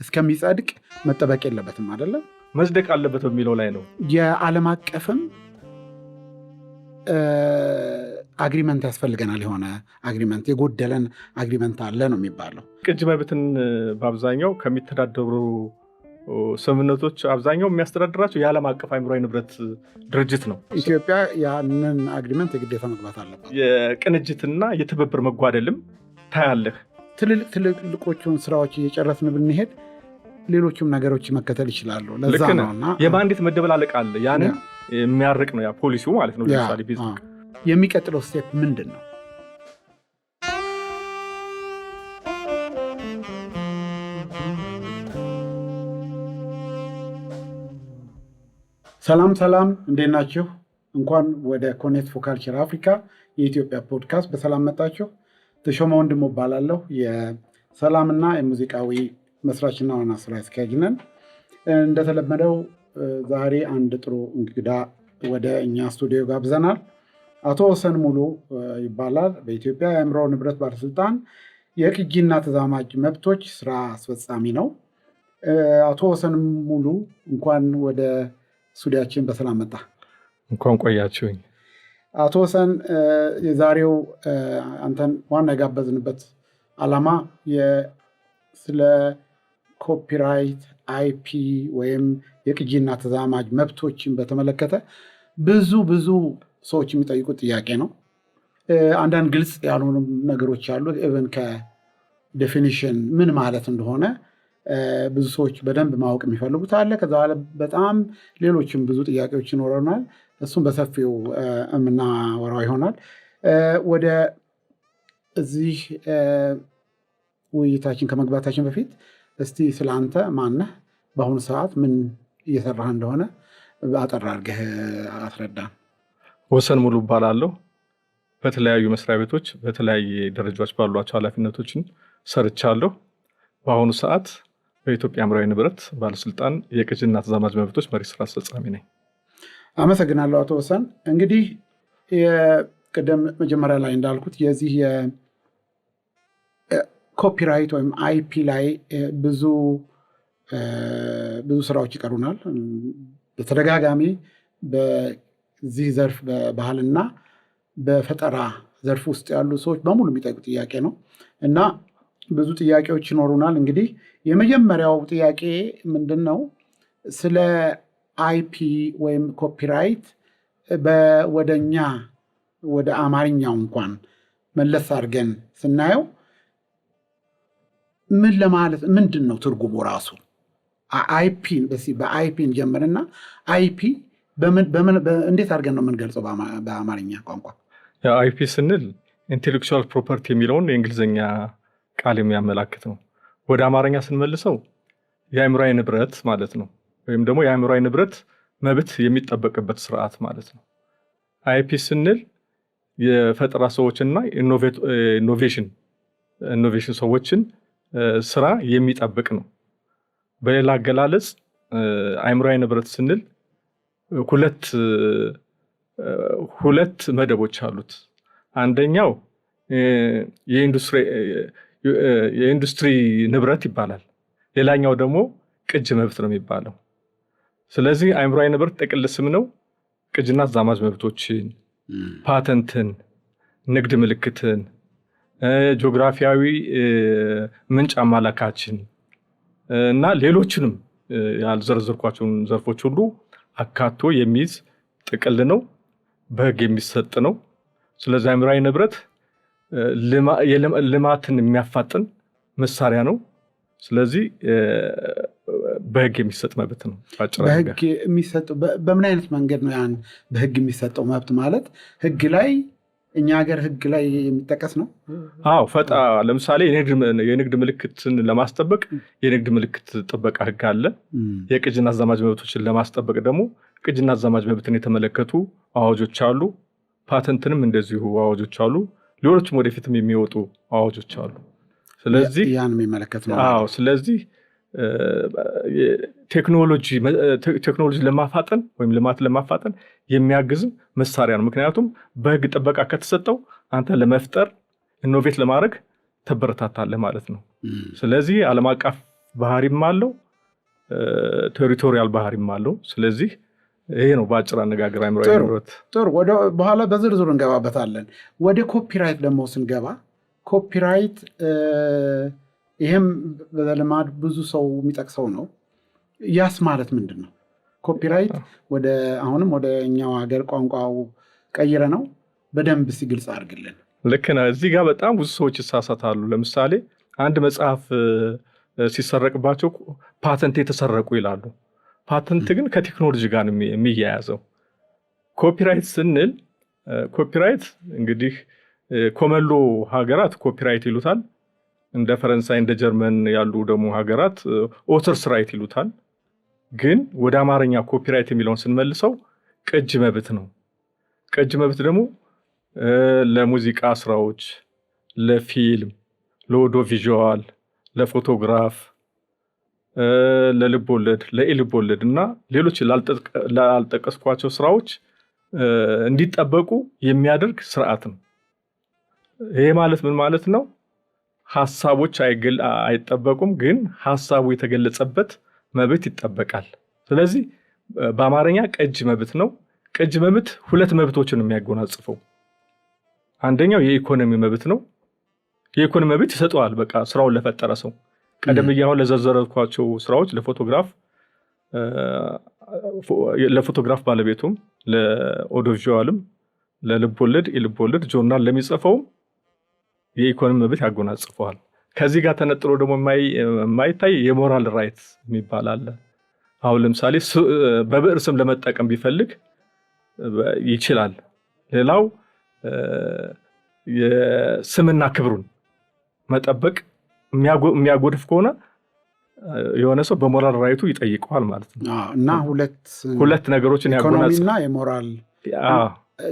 እስከሚጸድቅ መጠበቅ የለበትም አይደለም። መጽደቅ አለበት በሚለው ላይ ነው። የዓለም አቀፍም agreement ያስፈልገናል። የሆነ agreement የጎደለን agreement አለ ነው የሚባለው። ቅጅ መብትን በአብዛኛው ከሚተዳደሩ ስምምነቶች አብዛኛው የሚያስተዳድራቸው የዓለም አቀፍ አእምሯዊ ንብረት ድርጅት ነው። ኢትዮጵያ ያንን agreement የግዴታ መግባት አለባት። የቅንጅትና የትብብር መጓደልም ታያለህ። ትልልቅ ትልልቆቹን ስራዎች እየጨረስን ብንሄድ ሌሎቹም ነገሮች መከተል ይችላሉ። ለዛ ልክ ነህ። ነው እና የ mandate መደበላለቅ አለ። ያንን የሚያርቅ ነው ያ ፖሊሲው ማለት ነው። ለምሳሌ ቢዝነስ የሚቀጥለው step ምንድን ነው? ሰላም ሰላም፣ እንዴት ናችሁ? እንኳን ወደ Connect for Culture Africa የኢትዮጵያ ፖድካስት በሰላም መጣችሁ። ተሾመ ወንድሙ እባላለሁ። የሰላምና የሙዚቃዊ መስራችና ዋና ስራ አስኪያጅ ነን። እንደተለመደው ዛሬ አንድ ጥሩ እንግዳ ወደ እኛ ስቱዲዮ ጋብዘናል። አቶ ወሰን ሙሉ ይባላል። በኢትዮጵያ የአእምሮ ንብረት ባለስልጣን የቅጂና ተዛማጅ መብቶች ስራ አስፈጻሚ ነው። አቶ ወሰን ሙሉ፣ እንኳን ወደ ስቱዲያችን በሰላም መጣ። እንኳን ቆያችሁኝ። አቶ ወሰን፣ የዛሬው አንተን ዋና የጋበዝንበት ዓላማ ስለ copyright፣ IP ወይም የቅጂና ተዛማጅ መብቶችን በተመለከተ ብዙ ብዙ ሰዎች የሚጠይቁት ጥያቄ ነው። አንዳንድ ግልጽ ያልሆኑ ነገሮች አሉ። Even ከ definition ምን ማለት እንደሆነ ብዙ ሰዎች በደንብ ማወቅ የሚፈልጉት አለ። ከዛ በኋላ በጣም ሌሎችም ብዙ ጥያቄዎች ይኖረናል። እሱም በሰፊው የምናወራው ይሆናል። ወደ እዚህ ውይይታችን ከመግባታችን በፊት እስቲ ስለ አንተ፣ ማነህ፣ በአሁኑ ሰዓት ምን እየሰራህ እንደሆነ አጠር አድርገህ አስረዳን። ወሰን ሙሉ እባላለሁ። በተለያዩ መስሪያ ቤቶች በተለያየ ደረጃዎች ባሏቸው ኃላፊነቶችን ሰርቻለሁ። በአሁኑ ሰዓት በኢትዮጵያ አእምሯዊ ንብረት ባለስልጣን የቅጂና ተዛማጅ መብቶች መሪ ስራ አስፈጻሚ ነኝ። አመሰግናለሁ አቶ ወሰን። እንግዲህ ቅደም መጀመሪያ ላይ እንዳልኩት የዚህ የ copyright ወይም IP ላይ ብዙ ብዙ ስራዎች ይቀሩናል። በተደጋጋሚ በዚህ ዘርፍ፣ በባህልና በፈጠራ ዘርፍ ውስጥ ያሉ ሰዎች በሙሉ የሚጠይቁ ጥያቄ ነው እና ብዙ ጥያቄዎች ይኖሩናል። እንግዲህ የመጀመሪያው ጥያቄ ምንድን ነው? ስለ IP ወይም copyright ወደኛ ወደ አማርኛው እንኳን መለስ አድርገን ስናየው ምን ለማለት፣ ምንድን ነው ትርጉሙ ራሱ? IP ን በ IP እንጀምርና IP እንዴት አድርገን ነው የምንገልጸው በአማርኛ ቋንቋ? IP ስንል intellectual property የሚለውን የእንግሊዝኛ ቃል የሚያመላክት ነው። ወደ አማርኛ ስንመልሰው የአእምሯዊ ንብረት ማለት ነው፣ ወይም ደግሞ የአእምሯዊ ንብረት መብት የሚጠበቅበት ስርዓት ማለት ነው። IP ስንል የፈጠራ ሰዎችና innovation ሰዎችን ስራ የሚጠብቅ ነው። በሌላ አገላለጽ አእምሯዊ ንብረት ስንል ሁለት መደቦች አሉት። አንደኛው የኢንዱስትሪ ንብረት ይባላል። ሌላኛው ደግሞ ቅጅ መብት ነው የሚባለው። ስለዚህ አእምሯዊ ንብረት ጥቅል ስም ነው። ቅጅና ተዛማጅ መብቶችን፣ ፓተንትን፣ ንግድ ምልክትን፣ ጂኦግራፊያዊ ምንጭ አመላካችን እና ሌሎችንም ያልዘረዘርኳቸውን ዘርፎች ሁሉ አካቶ የሚይዝ ጥቅል ነው። በህግ የሚሰጥ ነው። ስለዚህ አእምሯዊ ንብረት ልማትን የሚያፋጥን መሳሪያ ነው። ስለዚህ በህግ የሚሰጥ መብት ነው። በአጭር በህግ አነጋገር። የሚሰጠው በምን አይነት መንገድ ነው? ያን በህግ የሚሰጠው መብት ማለት ህግ ላይ፣ እኛ ሀገር ህግ ላይ የሚጠቀስ ነው? አዎ፣ ለምሳሌ የንግድ ምልክትን ለማስጠበቅ የንግድ ምልክት ጥበቃ ህግ አለ። የቅጅና ተዛማጅ መብቶችን ለማስጠበቅ ደግሞ ቅጅና ተዛማጅ መብትን የተመለከቱ አዋጆች አሉ። ፓተንትንም እንደዚሁ አዋጆች አሉ። ሌሎችም ወደፊትም የሚወጡ አዋጆች አሉ። ስለዚህ ያን የሚመለከት ነው። አዎ፣ ስለዚህ ቴክኖሎጂ ለማፋጠን ወይም ልማት ለማፋጠን የሚያግዝ መሳሪያ ነው። ምክንያቱም በህግ ጥበቃ ከተሰጠው አንተ ለመፍጠር፣ innovate ለማድረግ ትበረታታለህ ማለት ነው። ስለዚህ ዓለም አቀፍ ባህሪም አለው፣ territorial ባህሪም አለው። ስለዚህ ይሄ ነው በአጭር አነጋገር አእምሯዊ ንብረት። ጥሩ፣ ወደ በኋላ በዝርዝሩ እንገባበታለን። ወደ copyright ደግሞ ስንገባ copyright ይሄም በልማድ ብዙ ሰው የሚጠቅሰው ነው። ያስ ማለት ምንድን ነው? Copyright ወደ አሁንም ወደ እኛው ሀገር ቋንቋው ቀይረ ነው በደንብ ሲግልጽ አድርግልን። ልክ ነህ። እዚህ ጋር በጣም ብዙ ሰዎች ይሳሳታሉ። ለምሳሌ አንድ መጽሐፍ ሲሰረቅባቸው ፓተንት የተሰረቁ ይላሉ። ፓተንት ግን ከቴክኖሎጂ ጋር ነው የሚያያዘው። Copyright ስንል copyright እንግዲህ common law ሀገራት copyright ይሉታል። እንደ ፈረንሳይ፣ እንደ ጀርመን ያሉ ደግሞ ሀገራት author's right ይሉታል። ግን ወደ አማርኛ copyright የሚለውን ስንመልሰው ቅጅ መብት ነው። ቅጅ መብት ደግሞ ለሙዚቃ ስራዎች፣ ለፊልም፣ ለ audio visual፣ ለፎቶግራፍ፣ ለልብ ወለድ፣ ለኢ-ልብ ወለድ እና ሌሎች ላልጠቀስኳቸው ስራዎች እንዲጠበቁ የሚያደርግ ስርዓት ነው። ይሄ ማለት ምን ማለት ነው? ሀሳቦች አይጠበቁም፣ ግን ሀሳቡ የተገለጸበት መብት ይጠበቃል። ስለዚህ በአማርኛ ቅጅ መብት ነው። ቅጅ መብት ሁለት መብቶችን የሚያጎናጽፈው አንደኛው የኢኮኖሚ መብት ነው። የኢኮኖሚ መብት ይሰጠዋል፣ በቃ ስራውን ለፈጠረ ሰው። ቀደም ብዬ አሁን ለዘረዘርኳቸው ስራዎች ለፎቶግራፍ ባለቤቱም፣ ለ audio visual ም፣ ለልብ ወለድ፣ የልብ ወለድ ጆርናል ለሚጽፈውም የኢኮኖሚ መብት ያጎናጽፈዋል። ከዚህ ጋር ተነጥሎ ደግሞ የማይታይ የ moral right የሚባል አለ። አሁን ለምሳሌ በብዕር ስም ለመጠቀም ቢፈልግ ይችላል። ሌላው የስምና ክብሩን መጠበቅ የሚያጎድፍ ከሆነ የሆነ ሰው በ moral right ኡ ይጠይቀዋል ማለት ነው። እና ሁለት ነገሮችን ኢኮኖሚና የሞራል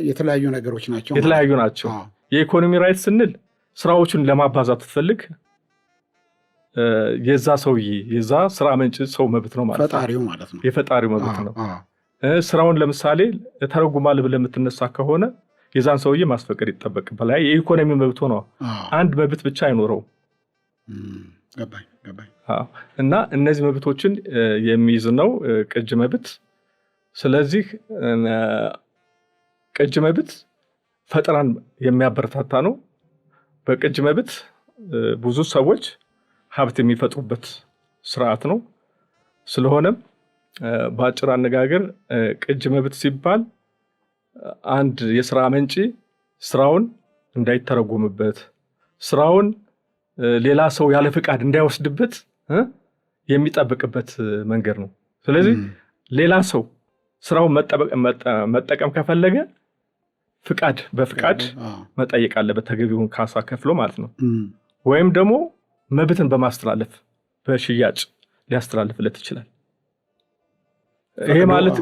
የተለያዩ ነገሮች ናቸው። የተለያዩ ናቸው። የኢኮኖሚ right ስንል ስራዎቹን ለማባዛት ትፈልግ የዛ ሰውዬ የዛ ስራ አመንጭ ሰው መብት ነው ማለት ነው። ፈጣሪው ማለት ነው። የፈጣሪው መብት ነው። ስራውን ለምሳሌ ተረጉማል ብለህ የምትነሳ ከሆነ የዛን ሰውዬ ማስፈቀድ ይጠበቅበታል። የኢኮኖሚ መብት ሆኖ አንድ መብት ብቻ አይኖረውም። ገባኝ። እና እነዚህ መብቶችን የሚይዝ ነው ቅጅ መብት። ስለዚህ ቅጅ መብት ፈጠራን የሚያበረታታ ነው። በቅጅ መብት ብዙ ሰዎች ሀብት የሚፈጥሩበት ስርዓት ነው። ስለሆነም በአጭር አነጋገር ቅጅ መብት ሲባል አንድ የስራ አመንጪ ስራውን እንዳይተረጎምበት፣ ስራውን ሌላ ሰው ያለ ፍቃድ እንዳይወስድበት የሚጠብቅበት መንገድ ነው። ስለዚህ ሌላ ሰው ስራውን መጠቀም ከፈለገ ፍቃድ በፍቃድ መጠየቅ አለበት፣ ተገቢውን ካሳ ከፍሎ ማለት ነው። ወይም ደግሞ መብትን በማስተላለፍ በሽያጭ ሊያስተላልፍለት ይችላል። ይሄ ማለት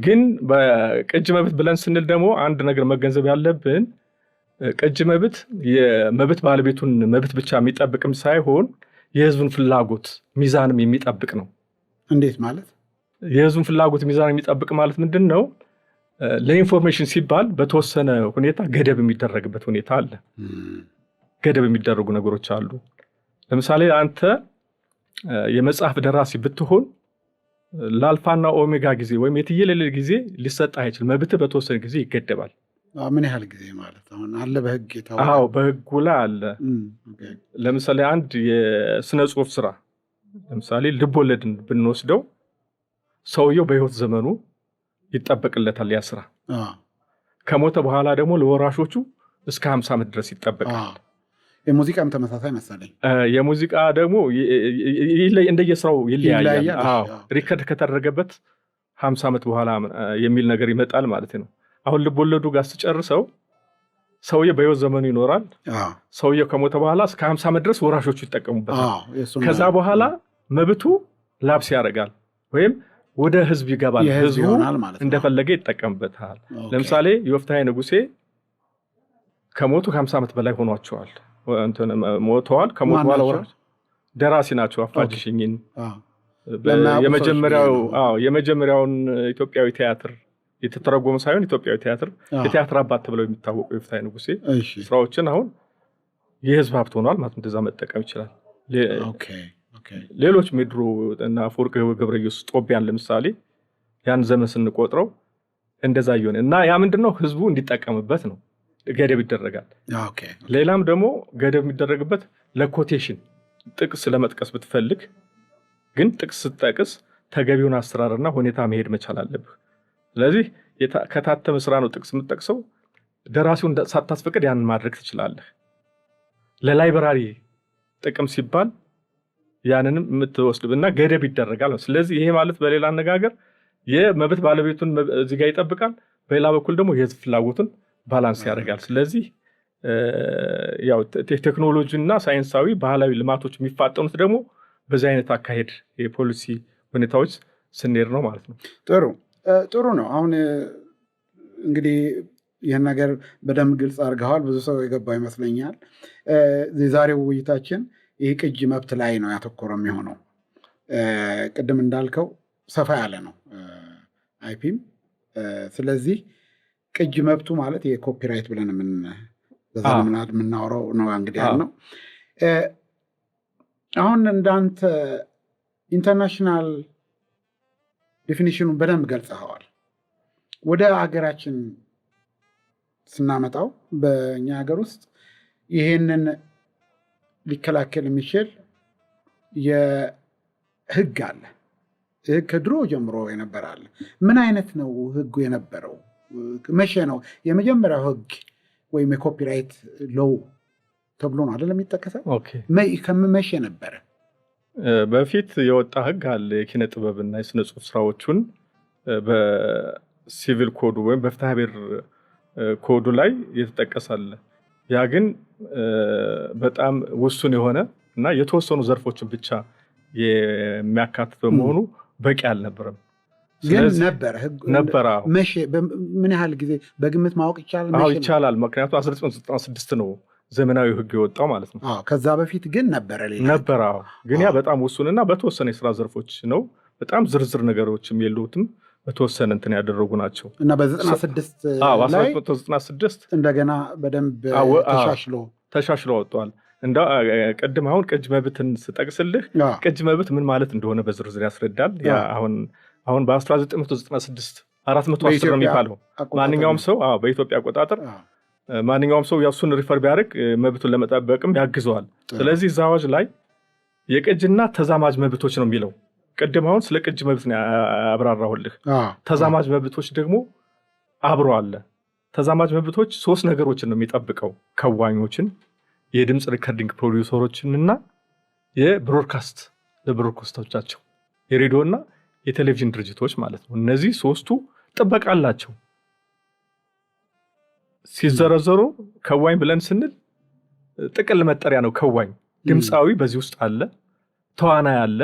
ግን በቅጅ መብት ብለን ስንል ደግሞ አንድ ነገር መገንዘብ ያለብን ቅጅ መብት የመብት ባለቤቱን መብት ብቻ የሚጠብቅም ሳይሆን የህዝቡን ፍላጎት ሚዛንም የሚጠብቅ ነው። እንዴት ማለት? የህዝቡን ፍላጎት ሚዛን የሚጠብቅ ማለት ምንድን ነው? ለ information ሲባል በተወሰነ ሁኔታ ገደብ የሚደረግበት ሁኔታ አለ። ገደብ የሚደረጉ ነገሮች አሉ። ለምሳሌ አንተ የመጽሐፍ ደራሲ ብትሆን ለአልፋና ኦሜጋ ጊዜ ወይም የትየለሌ ጊዜ ሊሰጥ አይችልም። መብትህ በተወሰነ ጊዜ ይገደባል። ምን ያህል ጊዜ ማለት አሁን አለ በህግ የታወቀ? አዎ በህጉ ላይ አለ። ለምሳሌ አንድ የስነ ጽሁፍ ስራ ለምሳሌ ልቦለድን ብንወስደው ሰውየው በህይወት ዘመኑ ይጠበቅለታል ያ ስራ። ከሞተ በኋላ ደግሞ ለወራሾቹ እስከ 50 ዓመት ድረስ ይጠበቃል። የሙዚቃም ተመሳሳይ መሰለኝ። የሙዚቃ ደግሞ እንደየስራው ይለያያል። Record ከተደረገበት 50 ዓመት በኋላ የሚል ነገር ይመጣል ማለት ነው። አሁን ልቦለዱ ጋር ስጨርሰው ሰውየው በህይወት ዘመኑ ይኖራል። ሰውየው ከሞተ በኋላ እስከ 50 ዓመት ድረስ ወራሾቹ ይጠቀሙበታል። ከዛ በኋላ መብቱ lapse ያደርጋል ወይም ወደ ህዝብ ይገባል። ህዝቡ እንደፈለገ ይጠቀምበታል። ለምሳሌ ዮፍታሔ ንጉሴ ከሞቱ ከ50 ዓመት በላይ ሆኗቸዋል። ሞተዋል። ከሞቱ በኋላ ወራሽ ደራሲ ናቸው። አፋጅሽኝን የመጀመሪያውን ኢትዮጵያዊ ቲያትር የተተረጎመ ሳይሆን ኢትዮጵያዊ ቲያትር የቲያትር አባት ተብለው የሚታወቁ ዮፍታሔ ንጉሴ ስራዎችን አሁን የህዝብ ሀብት ሆኗል ማለት እንደዛ መጠቀም ይችላል። ሌሎች የድሮ እና አፈወርቅ ገብረ ኢየሱስ ጦቢያን ለምሳሌ ያን ዘመን ስንቆጥረው እንደዛ እየሆነ እና ያ ምንድነው ህዝቡ እንዲጠቀምበት ነው፣ ገደብ ይደረጋል። ሌላም ደግሞ ገደብ የሚደረግበት ለ quotation ጥቅስ ለመጥቀስ ብትፈልግ ግን ጥቅስ ስትጠቅስ ተገቢውን አሰራርና ሁኔታ መሄድ መቻል አለብህ። ስለዚህ ከታተመ ስራ ነው ጥቅስ የምትጠቅሰው፣ ደራሲውን ሳታስፈቅድ ያንን ማድረግ ትችላለህ። ለ library ጥቅም ሲባል ያንንም የምትወስድና ገደብ ይደረጋል። ስለዚህ ይሄ ማለት በሌላ አነጋገር የመብት ባለቤቱን እዚህ ጋር ይጠብቃል፣ በሌላ በኩል ደግሞ የህዝብ ፍላጎቱን balance ያደርጋል። ስለዚህ ያው ቴክኖሎጂ እና ሳይንሳዊ ባህላዊ ልማቶች የሚፋጠኑት ደግሞ በዚህ አይነት አካሄድ የፖሊሲ ሁኔታዎች ስንሄድ ነው ማለት ነው። ጥሩ ጥሩ ነው። አሁን እንግዲህ ይህን ነገር በደንብ ግልጽ አድርገዋል። ብዙ ሰው የገባው ይመስለኛል። የዛሬው ውይይታችን ይህ ቅጂ መብት ላይ ነው ያተኮረው የሚሆነው። ቅድም እንዳልከው ሰፋ ያለ ነው IP ም። ስለዚህ ቅጂ መብቱ ማለት የ copyright ብለን በዘልማድ የምናወራው ነው እንግዲህ ያልነው። አሁን እንዳንተ international definition ኑን በደንብ ገልጸኸዋል። ወደ ሀገራችን ስናመጣው በእኛ ሀገር ውስጥ ይሄንን ሊከላከል የሚችል የህግ አለ። ህግ ከድሮ ጀምሮ የነበረ አለ። ምን አይነት ነው ህጉ የነበረው? መቼ ነው የመጀመሪያው ህግ ወይም የ copyright law ተብሎ ነው አይደለም የሚጠቀሰው? መቼ ነበረ? በፊት የወጣ ህግ አለ። የኪነ ጥበብና የስነ ጽሁፍ ስራዎቹን በ civil code ኡ ወይም በፍትሐ ብሔር ኮዱ ላይ የተጠቀሰ አለ። ያ ግን በጣም ውሱን የሆነ እና የተወሰኑ ዘርፎችን ብቻ የሚያካትት በመሆኑ በቂ አልነበረም። ግን ነበረ ነበረ። ምን ያህል ጊዜ በግምት ማወቅ ይቻላል? አዎ ይቻላል። ምክንያቱም 1996 ነው ዘመናዊ ህግ የወጣው ማለት ነው። ከዛ በፊት ግን ነበረ ሌላ ነበረ። አዎ ግን ያ በጣም ውሱንና በተወሰነ የስራ ዘርፎች ነው። በጣም ዝርዝር ነገሮችም የሉትም። በተወሰነ እንትን ያደረጉ ናቸው እና በ96 ላይ በ1996 እንደገና በደንብ ተሻሽሎ ወጥቷል። እንደ ቅድም አሁን ቅጅ መብትን ስጠቅስልህ ቅጅ መብት ምን ማለት እንደሆነ በዝርዝር ያስረዳል። ያ አሁን በ1996 410 ነው የሚባለው ማንኛውም ሰው በኢትዮጵያ አቆጣጠር ማንኛውም ሰው ያሱን refer ቢያደርግ መብቱን ለመጠበቅም ያግዘዋል። ስለዚህ እዛ አዋጅ ላይ የቅጅና ተዛማጅ መብቶች ነው የሚለው። ቅድም አሁን ስለ ቅጅ መብት ነው ያብራራሁልህ። ተዛማጅ መብቶች ደግሞ አብሮ አለ። ተዛማጅ መብቶች ሶስት ነገሮችን ነው የሚጠብቀው፦ ከዋኞችን፣ የድምፅ recording producer ኦችን እና የ broadcast ለ broadcast ኦቻቸው የሬዲዮ እና የቴሌቪዥን ድርጅቶች ማለት ነው። እነዚህ ሶስቱ ጥበቃ አላቸው። ሲዘረዘሩ ከዋኝ ብለን ስንል ጥቅል መጠሪያ ነው። ከዋኝ ድምፃዊ በዚህ ውስጥ አለ፣ ተዋናይ አለ፣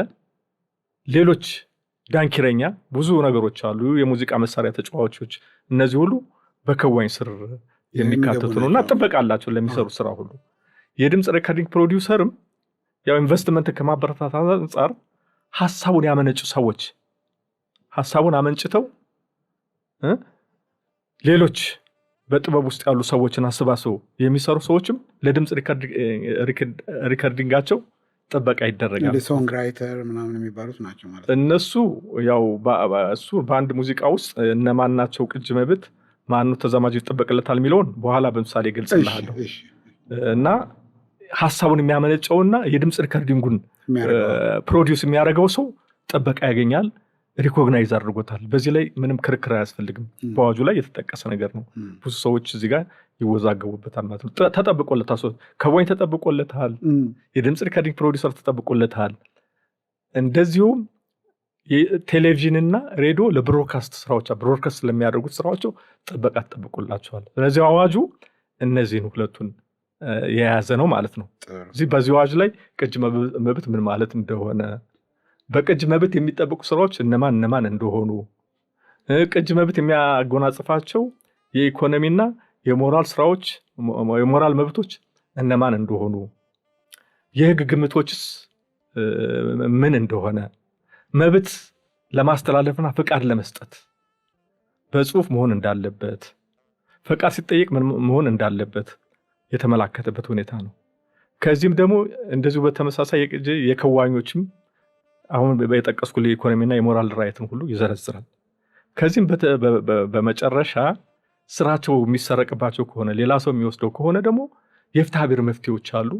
ሌሎች ዳንኪረኛ፣ ብዙ ነገሮች አሉ፣ የሙዚቃ መሳሪያ ተጫዋቾች፣ እነዚህ ሁሉ በከዋኝ ስር የሚካተቱ ነው እና ጥበቃ አላቸው ለሚሰሩ ስራ ሁሉ። የድምፅ recording producer ም ያው ኢንቨስትመንት ከማበረታታት አንጻር ሀሳቡን ያመነጩ ሰዎች ሀሳቡን አመንጭተው ሌሎች በጥበብ ውስጥ ያሉ ሰዎችን አሰባስበው የሚሰሩ ሰዎችም ለድምፅ recording ኣቸው ጥበቃ ይደረጋል። songwriter ምናምን የሚባሉት ናቸው ማለት ነው። እነሱ ያው እሱ በአንድ ሙዚቃ ውስጥ እነማን ናቸው ቅጅ መብት ማነው ተዛማጅ ይጠበቅለታል የሚለውን በኋላ በምሳሌ ገልጽልሃለሁ። እና ሀሳቡን የሚያመነጨውና የድምፅ recording ኡን produce የሚያደርገው ሰው ጥበቃ ያገኛል። recognize አድርጎታል። በዚህ ላይ ምንም ክርክር አያስፈልግም። በአዋጁ ላይ የተጠቀሰ ነገር ነው። ብዙ ሰዎች እዚህ ጋር ይወዛገቡበታል ማለት ነው። ተጠብቆለታል። ከዋኝ ተጠብቆለታል። የድምፅ recording producer ተጠብቆለታል። እንደዚሁም ቴሌቪዥንና ሬዲዮ ለ broadcast ስራዎች broadcast ለሚያደርጉት ስራዎቸው ጥበቃ ተጠብቆላቸዋል። ስለዚህ አዋጁ እነዚህን ሁለቱን የያዘ ነው ማለት ነው። እዚህ በዚህ አዋጅ ላይ ቅጅ መብት ምን ማለት እንደሆነ፣ በቅጅ መብት የሚጠበቁ ስራዎች እነማን እነማን እንደሆኑ፣ ቅጅ መብት የሚያጎናጽፋቸው የኢኮኖሚና የሞራል ስራዎች የሞራል መብቶች እነማን እንደሆኑ፣ የህግ ግምቶችስ ምን እንደሆነ፣ መብት ለማስተላለፍና ፍቃድ ለመስጠት በጽሁፍ መሆን እንዳለበት፣ ፈቃድ ሲጠየቅ ምን መሆን እንዳለበት የተመላከተበት ሁኔታ ነው። ከዚህም ደግሞ እንደዚሁ በተመሳሳይ የቅጂ የከዋኞችም አሁን የጠቀስኩት የኢኮኖሚና የ moral right ን ሁሉ ይዘረዝራል። ከዚህም በመጨረሻ ስራቸው የሚሰረቅባቸው ከሆነ፣ ሌላ ሰው የሚወስደው ከሆነ ደግሞ የፍትሐ ብሔር መፍትሄዎች አሉ።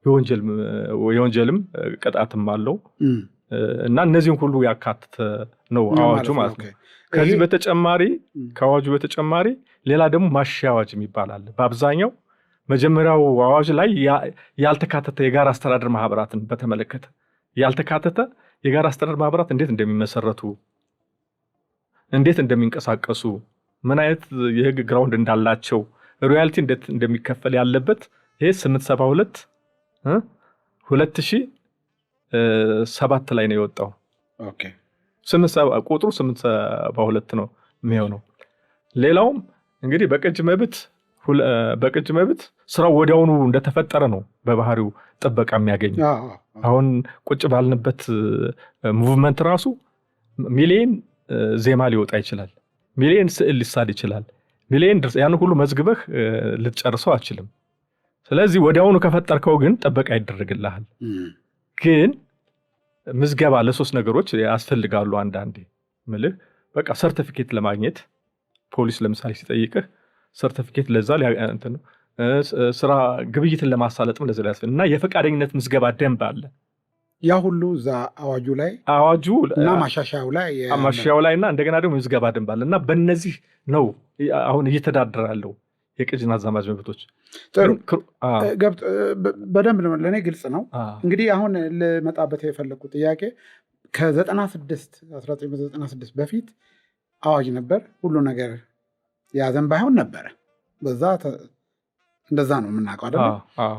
የወንጀልም ቅጣትም አለው እና እነዚህን ሁሉ ያካተተ ነው አዋጁ ማለት ነው። ከዚህ በተጨማሪ፣ ከአዋጁ በተጨማሪ ሌላ ደግሞ ማሻሻያ አዋጅ የሚባል አለ። በአብዛኛው መጀመሪያው አዋጅ ላይ ያልተካተተ፣ የጋራ አስተዳደር ማህበራትን በተመለከተ ያልተካተተ፣ የጋራ አስተዳደር ማህበራት እንዴት እንደሚመሰረቱ፣ እንዴት እንደሚንቀሳቀሱ፣ ምን አይነት የህግ ground እንዳላቸው፣ royalty እንዴት እንደሚከፈል ያለበት ይሄ 872 2007 ላይ ነው የወጣው። ቁጥሩ 872 ነው የሚሆነው። ሌላውም እንግዲህ በቅጅ መብት ስራው ወዲያውኑ እንደተፈጠረ ነው በባህሪው ጥበቃ የሚያገኘው። አሁን ቁጭ ባልንበት movement ራሱ ሚሊየን ዜማ ሊወጣ ይችላል። ሚሊየን ስዕል ሊሳል ይችላል። ሚሊየን ያን ሁሉ መዝግበህ ልትጨርሰው አትችልም። ስለዚህ ወዲያውኑ ከፈጠርከው ግን ጥበቃ ይደረግልሃል። ግን ምዝገባ ለሶስት ነገሮች ያስፈልጋሉ። አንዳንዴ ምልህ በቃ ሰርቲፊኬት ለማግኘት ፖሊስ ለምሳሌ ሲጠይቅህ ሰርቲፊኬት ለዛ ስራ ግብይትን ለማሳለጥም ለዛ ያስፈልግ እና የፈቃደኝነት ምዝገባ ደንብ አለ። ያ ሁሉ እዛ አዋጁ ላይ አዋጁ እና ማሻሻያው ላይ ማሻሻያው ላይ እና እንደገና ደግሞ የምዝገባ ደንብ አለ እና በእነዚህ ነው አሁን እየተዳደረ ያለው የቅጂና አዛማጅ መብቶች። ጥሩ፣ በደንብ ለእኔ ግልጽ ነው። እንግዲህ አሁን ልመጣበት የፈለግኩት ጥያቄ ከ96 1996 በፊት አዋጅ ነበር፣ ሁሉ ነገር የያዘን ባይሆን ነበረ። በዛ እንደዛ ነው የምናውቀው አይደለ?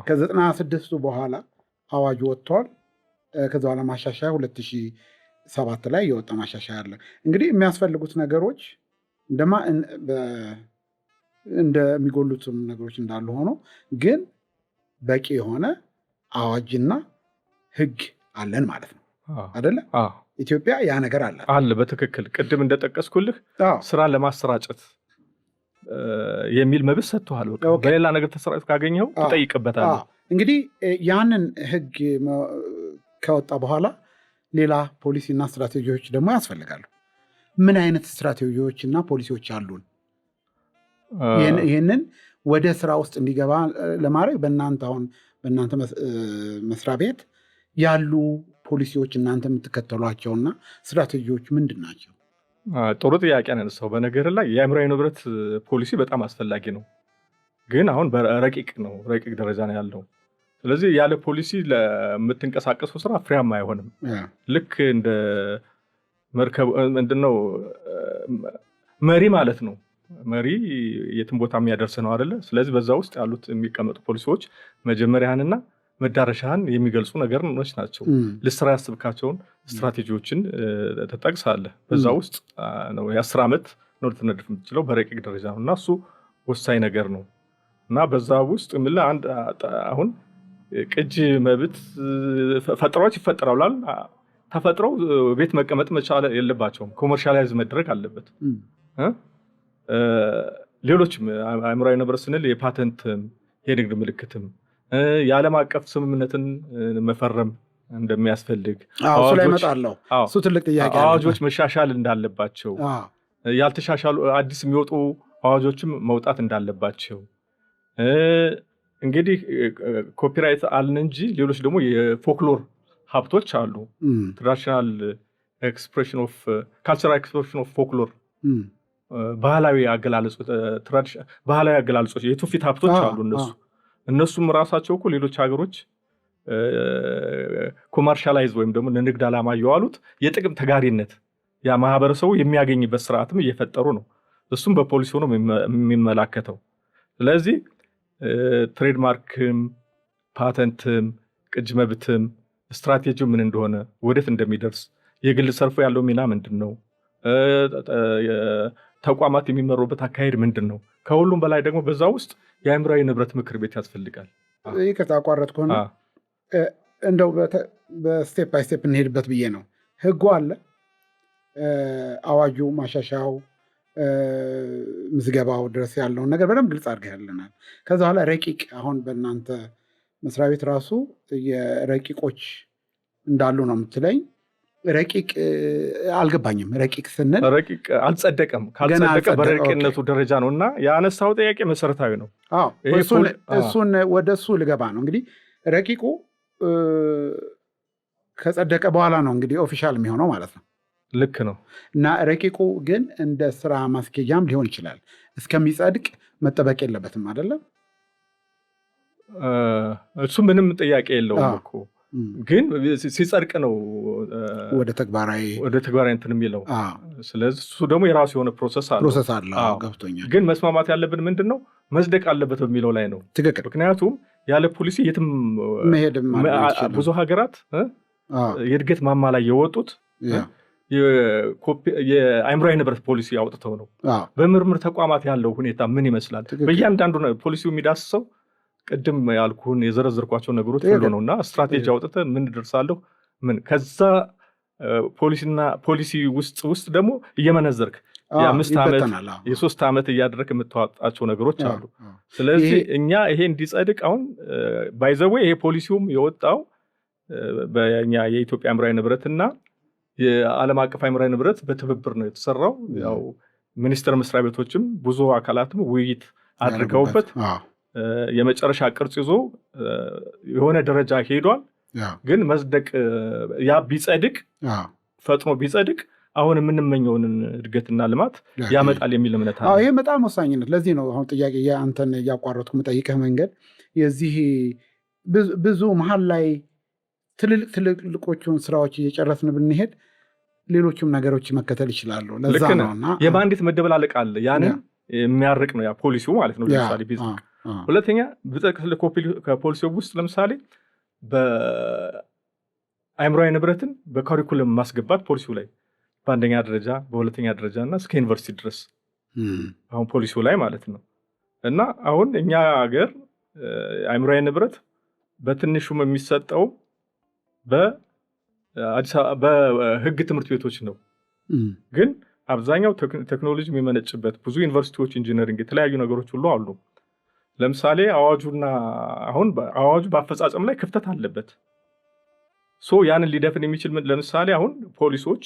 ከ96ቱ በኋላ አዋጁ ወጥቷል። ከዛ በኋላ ማሻሻያ 2007 ላይ የወጣ ማሻሻያ አለ። እንግዲህ የሚያስፈልጉት ነገሮች እንደማ እንደሚጎሉትም ነገሮች እንዳሉ ሆኖ ግን በቂ የሆነ አዋጅና ሕግ አለን ማለት ነው አደለ? ኢትዮጵያ ያ ነገር አላት። አለ፣ በትክክል። ቅድም እንደጠቀስኩልህ ስራን ለማሰራጨት የሚል መብት ሰጥቶሃል። በሌላ ነገር ተሰራጭቶ ካገኘኸው ትጠይቅበታለህ። እንግዲህ ያንን ሕግ ከወጣ በኋላ ሌላ ፖሊሲና ስትራቴጂዎች ደግሞ ያስፈልጋሉ። ምን አይነት ስትራቴጂዎች እና ፖሊሲዎች አሉን? ይህንን ወደ ስራ ውስጥ እንዲገባ ለማድረግ በእናንተ አሁን በእናንተ መስሪያ ቤት ያሉ ፖሊሲዎች፣ እናንተ የምትከተሏቸውና ስትራቴጂዎች ምንድን ናቸው? ጥሩ ጥያቄ ነው ያነሳው። በነገር ላይ የአእምሯዊ ንብረት ፖሊሲ በጣም አስፈላጊ ነው፣ ግን አሁን በረቂቅ ነው፣ ረቂቅ ደረጃ ነው ያለው። ስለዚህ ያለ ፖሊሲ ለምትንቀሳቀሰው ስራ ፍሬያማ አይሆንም። ልክ እንደ መርከብ ምንድነው መሪ ማለት ነው። መሪ የትም ቦታ የሚያደርስ ነው አይደለ? ስለዚህ በዛ ውስጥ ያሉት የሚቀመጡ ፖሊሲዎች መጀመሪያህንና መዳረሻህን የሚገልጹ ነገሮች ናቸው። ልስራ ያስብካቸውን ስትራቴጂዎችን ትጠቅሳለህ። በዛ ውስጥ ነው የ10 ዓመት ነው ልትነድፍ የምትችለው፣ በረቂቅ ደረጃ ነው እና እሱ ወሳኝ ነገር ነው። እና በዛ ውስጥ የምልህ አንድ አሁን ቅጅ መብት ፈጠራዎች ይፈጠራሉ፣ ተፈጥረው ቤት መቀመጥ መቻል የለባቸውም። Commercialize መደረግ አለበት። ሌሎችም አእምሯዊ ንብረት ስንል የፓተንትም የንግድ ምልክትም የዓለም አቀፍ ስምምነትን መፈረም እንደሚያስፈልግ እሱ ላይ እመጣለሁ። እሱ ትልቅ ጥያቄ። አዋጆች መሻሻል እንዳለባቸው፣ ያልተሻሻሉ አዲስ የሚወጡ አዋጆችም መውጣት እንዳለባቸው። እንግዲህ copyright አልን እንጂ ሌሎች ደግሞ የፎክሎር ሀብቶች አሉ። Traditional expression of cultural expression of folklore፣ ባህላዊ አገላለጾች፣ የትውፊት ሀብቶች አሉ። እነሱም ራሳቸው እኮ ሌሎች ሀገሮች commercialize ወይም ደግሞ ለንግድ ዓላማ እየዋሉት የጥቅም ተጋሪነት ያ ማህበረሰቡ የሚያገኝበት ስርዓትም እየፈጠሩ ነው። እሱም በፖሊሲ ሆኖ የሚመላከተው። ስለዚህ trademark ም ፓተንትም ቅጅ መብትም ስትራቴጂው ምን እንደሆነ፣ ወዴት እንደሚደርስ፣ የግል ዘርፉ ያለው ሚና ምንድን ነው፣ ተቋማት የሚመሩበት አካሄድ ምንድን ነው? ከሁሉም በላይ ደግሞ በዛ ውስጥ የአእምሯዊ ንብረት ምክር ቤት ያስፈልጋል። ይቅርታ አቋረጥኩህና እንደው በ step by step እንሄድበት ብዬ ነው። ህጉ አለ፣ አዋጁ፣ ማሻሻያው፣ ምዝገባው ድረስ ያለውን ነገር በደንብ ግልጽ አድርገህልናል። ከዛ በኋላ ረቂቅ አሁን በእናንተ መስሪያ ቤት ራሱ የረቂቆች እንዳሉ ነው የምትለኝ። ረቂቅ አልገባኝም። ረቂቅ ስንል ረቂቅ አልጸደቀም። ካልጸደቀ በረቂቅነቱ ደረጃ ነው እና የአነሳው ጥያቄ መሰረታዊ ነው። እሱን ወደ እሱ ልገባ ነው። እንግዲህ ረቂቁ ከጸደቀ በኋላ ነው እንግዲህ official የሚሆነው ማለት ነው። ልክ ነው። እና ረቂቁ ግን እንደ ስራ ማስኬጃም ሊሆን ይችላል። እስከሚጸድቅ መጠበቅ የለበትም አይደለም? እሱ ምንም ጥያቄ የለውም እኮ፣ ግን ሲጸድቅ ነው ወደ ተግባራዊ እንትን የሚለው። ስለዚህ እሱ ደግሞ የራሱ የሆነ process አለው። process አለው። ገብቶኛል። ግን መስማማት ያለብን ምንድን ነው፣ መጽደቅ አለበት በሚለው ላይ ነው። ትክክል። ምክንያቱም ያለ ፖሊሲ የትም መሄድም ብዙ ሀገራት የእድገት ማማ ላይ የወጡት የአእምሯዊ ንብረት ፖሊሲ አውጥተው ነው። በምርምር ተቋማት ያለው ሁኔታ ምን ይመስላል? በእያንዳንዱ ፖሊሲው የሚዳስሰው ቅድም ያልኩህን የዘረዘርኳቸው ነገሮች ሁሉ ነው እና ስትራቴጂ አውጥተህ ምን ደርሳለሁ ምን ከዛ ፖሊሲና ፖሊሲ ውስጥ ደግሞ እየመነዘርክ የ5 ዓመት የ3 ዓመት እያደረክ የምታወጣቸው ነገሮች አሉ። ስለዚህ እኛ ይሄ እንዲጸድቅ አሁን by the way ይሄ ፖሊሲውም የወጣው በእኛ የኢትዮጵያ አእምሯዊ ንብረትና የዓለም አቀፍ አእምሯዊ ንብረት በትብብር ነው የተሰራው። ያው ሚኒስቴር መስሪያ ቤቶችም ብዙ አካላትም ውይይት አድርገውበት የመጨረሻ ቅርጽ ይዞ የሆነ ደረጃ ሄዷል። ግን መጽደቅ ያ ቢጸድቅ ፈጥኖ ቢጸድቅ አሁን የምንመኘውን እድገትና ልማት ያመጣል የሚል እምነት አለ። ይሄ በጣም ወሳኝነት። ለዚህ ነው አሁን ጥያቄ አንተን እያቋረጥኩ የምጠይቅህ መንገድ የዚህ ብዙ መሀል ላይ ትልልቅ ትልልቆቹን ስራዎች እየጨረስን ብንሄድ ሌሎቹም ነገሮች መከተል ይችላሉ። ለዛ ነውና የባንዲት መደበላለቅ አለ። ያንን የሚያርቅ ነው ያ ፖሊሲው ማለት ነው። ለምሳሌ ቢጸድቅ ሁለተኛ ብጠቅስ ከፖሊሲው ውስጥ ለምሳሌ በአእምሯዊ ንብረትን በካሪኩለም ማስገባት ፖሊሲው ላይ በአንደኛ ደረጃ በሁለተኛ ደረጃ እና እስከ ዩኒቨርሲቲ ድረስ አሁን ፖሊሲው ላይ ማለት ነው። እና አሁን እኛ ሀገር አእምሯዊ ንብረት በትንሹም የሚሰጠው በአዲስ አበባ በህግ ትምህርት ቤቶች ነው። ግን አብዛኛው ቴክኖሎጂ የሚመነጭበት ብዙ ዩኒቨርሲቲዎች engineering፣ የተለያዩ ነገሮች ሁሉ አሉ። ለምሳሌ አዋጁና አሁን አዋጁ በአፈጻጸም ላይ ክፍተት አለበት። so ያንን ሊደፍን የሚችል ለምሳሌ አሁን ፖሊሶች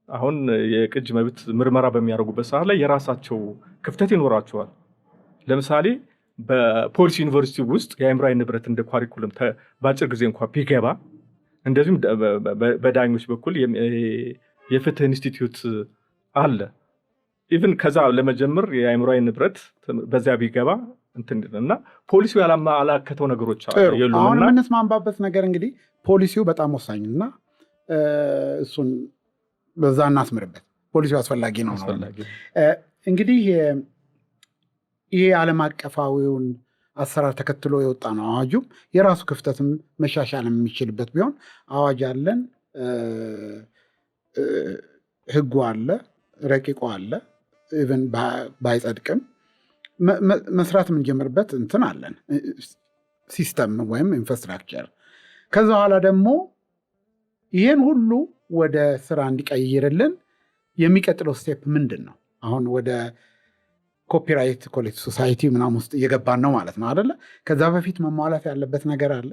አሁን የቅጅ መብት ምርመራ በሚያደርጉበት ሰዓት ላይ የራሳቸው ክፍተት ይኖራቸዋል። ለምሳሌ በፖሊስ ዩኒቨርሲቲ ውስጥ የአእምሯዊ ንብረት እንደ curriculum በአጭር ጊዜ እንኳ ቢገባ፣ እንደዚሁም በዳኞች በኩል የፍትህ ኢንስቲትዩት አለ። even ከዛ ለመጀመር የአእምሯዊ ንብረት በዚያ ቢገባ እንትን እና ፖሊሲው ያላመላከተው ነገሮች የሉም። አሁን የምንስማማበት ነገር እንግዲህ ፖሊሲው በጣም ወሳኝና እሱን በዛ እናስምርበት። ፖሊሲው አስፈላጊ ነው። እንግዲህ ይሄ ዓለም አቀፋዊውን አሰራር ተከትሎ የወጣ ነው። አዋጁም የራሱ ክፍተትም መሻሻል የሚችልበት ቢሆን አዋጅ አለን፣ ህጉ አለ፣ ረቂቁ አለ። even ባይጸድቅም መስራት የምንጀምርበት እንትን አለን፣ system ወይም infrastructure። ከዛ በኋላ ደግሞ ይሄን ሁሉ ወደ ስራ እንዲቀይርልን የሚቀጥለው step ምንድን ነው? አሁን ወደ copyright collective society ምናምን ውስጥ እየገባን ነው ማለት ነው አይደለ? ከዛ በፊት መሟላት ያለበት ነገር አለ።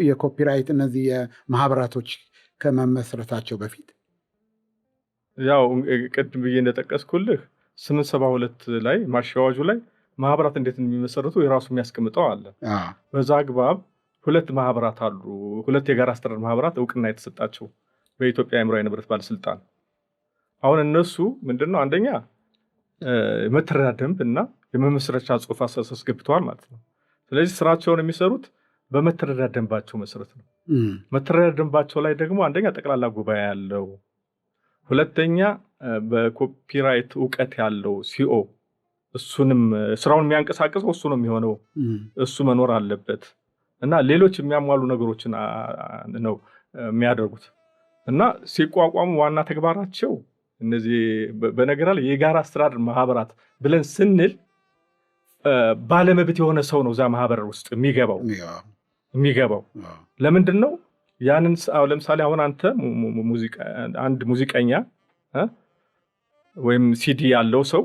የ copyright እነዚህ የማህበራቶች ከመመስረታቸው በፊት ያው ቅድም ብዬ እንደጠቀስኩልህ 872 ላይ ማሻሻያ ላይ ማህበራት እንዴት እንደሚመሰረቱ የራሱ የሚያስቀምጠው አለ። በዛ አግባብ ሁለት ማህበራት አሉ። ሁለት የጋራ አስተዳደር ማህበራት እውቅና የተሰጣቸው በኢትዮጵያ አእምሯዊ ንብረት ባለስልጣን። አሁን እነሱ ምንድነው አንደኛ መተዳደሪያ ደንብ እና የመመስረቻ ጽሑፍ አስገብተዋል ማለት ነው። ስለዚህ ስራቸውን የሚሰሩት በመተዳደሪያ ደንባቸው መሰረት ነው። መተዳደሪያ ደንባቸው ላይ ደግሞ አንደኛ ጠቅላላ ጉባኤ ያለው፣ ሁለተኛ በ copyright እውቀት ያለው CEO እሱንም ስራውን የሚያንቀሳቅሰው እሱ ነው የሚሆነው፣ እሱ መኖር አለበት እና ሌሎች የሚያሟሉ ነገሮችን ነው የሚያደርጉት። እና ሲቋቋሙ ዋና ተግባራቸው እነዚህ በነገር ላይ የጋራ አስተዳደር ማህበራት ብለን ስንል ባለመብት የሆነ ሰው ነው እዛ ማህበር ውስጥ የሚገባው። ለምንድን ነው ያንን? ለምሳሌ አሁን አንተ አንድ ሙዚቀኛ ወይም ሲዲ ያለው ሰው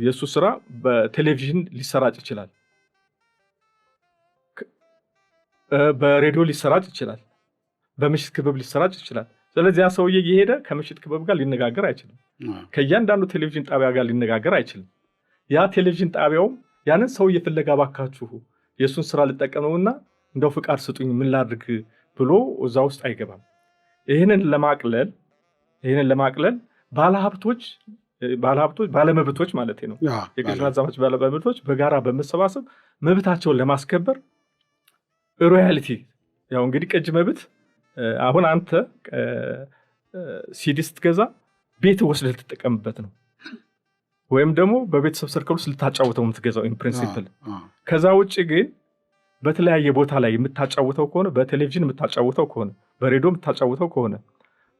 የእሱ ስራ በቴሌቪዥን ሊሰራጭ ይችላል። በሬዲዮ ሊሰራጭ ይችላል። በምሽት ክበብ ሊሰራጭ ይችላል። ስለዚህ ያ ሰውዬ እየሄደ ከምሽት ክበብ ጋር ሊነጋገር አይችልም። ከእያንዳንዱ ቴሌቪዥን ጣቢያ ጋር ሊነጋገር አይችልም። ያ ቴሌቪዥን ጣቢያውም ያንን ሰውዬ ፍለጋ ባካችሁ የእሱን ስራ ልጠቀመውና እንደው ፍቃድ ስጡኝ ምን ላድርግ ብሎ እዛ ውስጥ አይገባም። ይህንን ለማቅለል ባለሀብቶች ባለሀብቶች ባለመብቶች ማለት ነው፣ የቅጂና ተዛማጅ ባለመብቶች በጋራ በመሰባሰብ መብታቸውን ለማስከበር royalty፣ ያው እንግዲህ ቅጅ መብት አሁን አንተ ሲዲ ስትገዛ ቤት ወስደህ ልትጠቀምበት ነው፣ ወይም ደግሞ በቤተሰብ circle ውስጥ ልታጫውተው የምትገዛው in principle። ከዛ ውጭ ግን በተለያየ ቦታ ላይ የምታጫውተው ከሆነ፣ በቴሌቪዥን የምታጫውተው ከሆነ፣ በሬዲዮ የምታጫውተው ከሆነ፣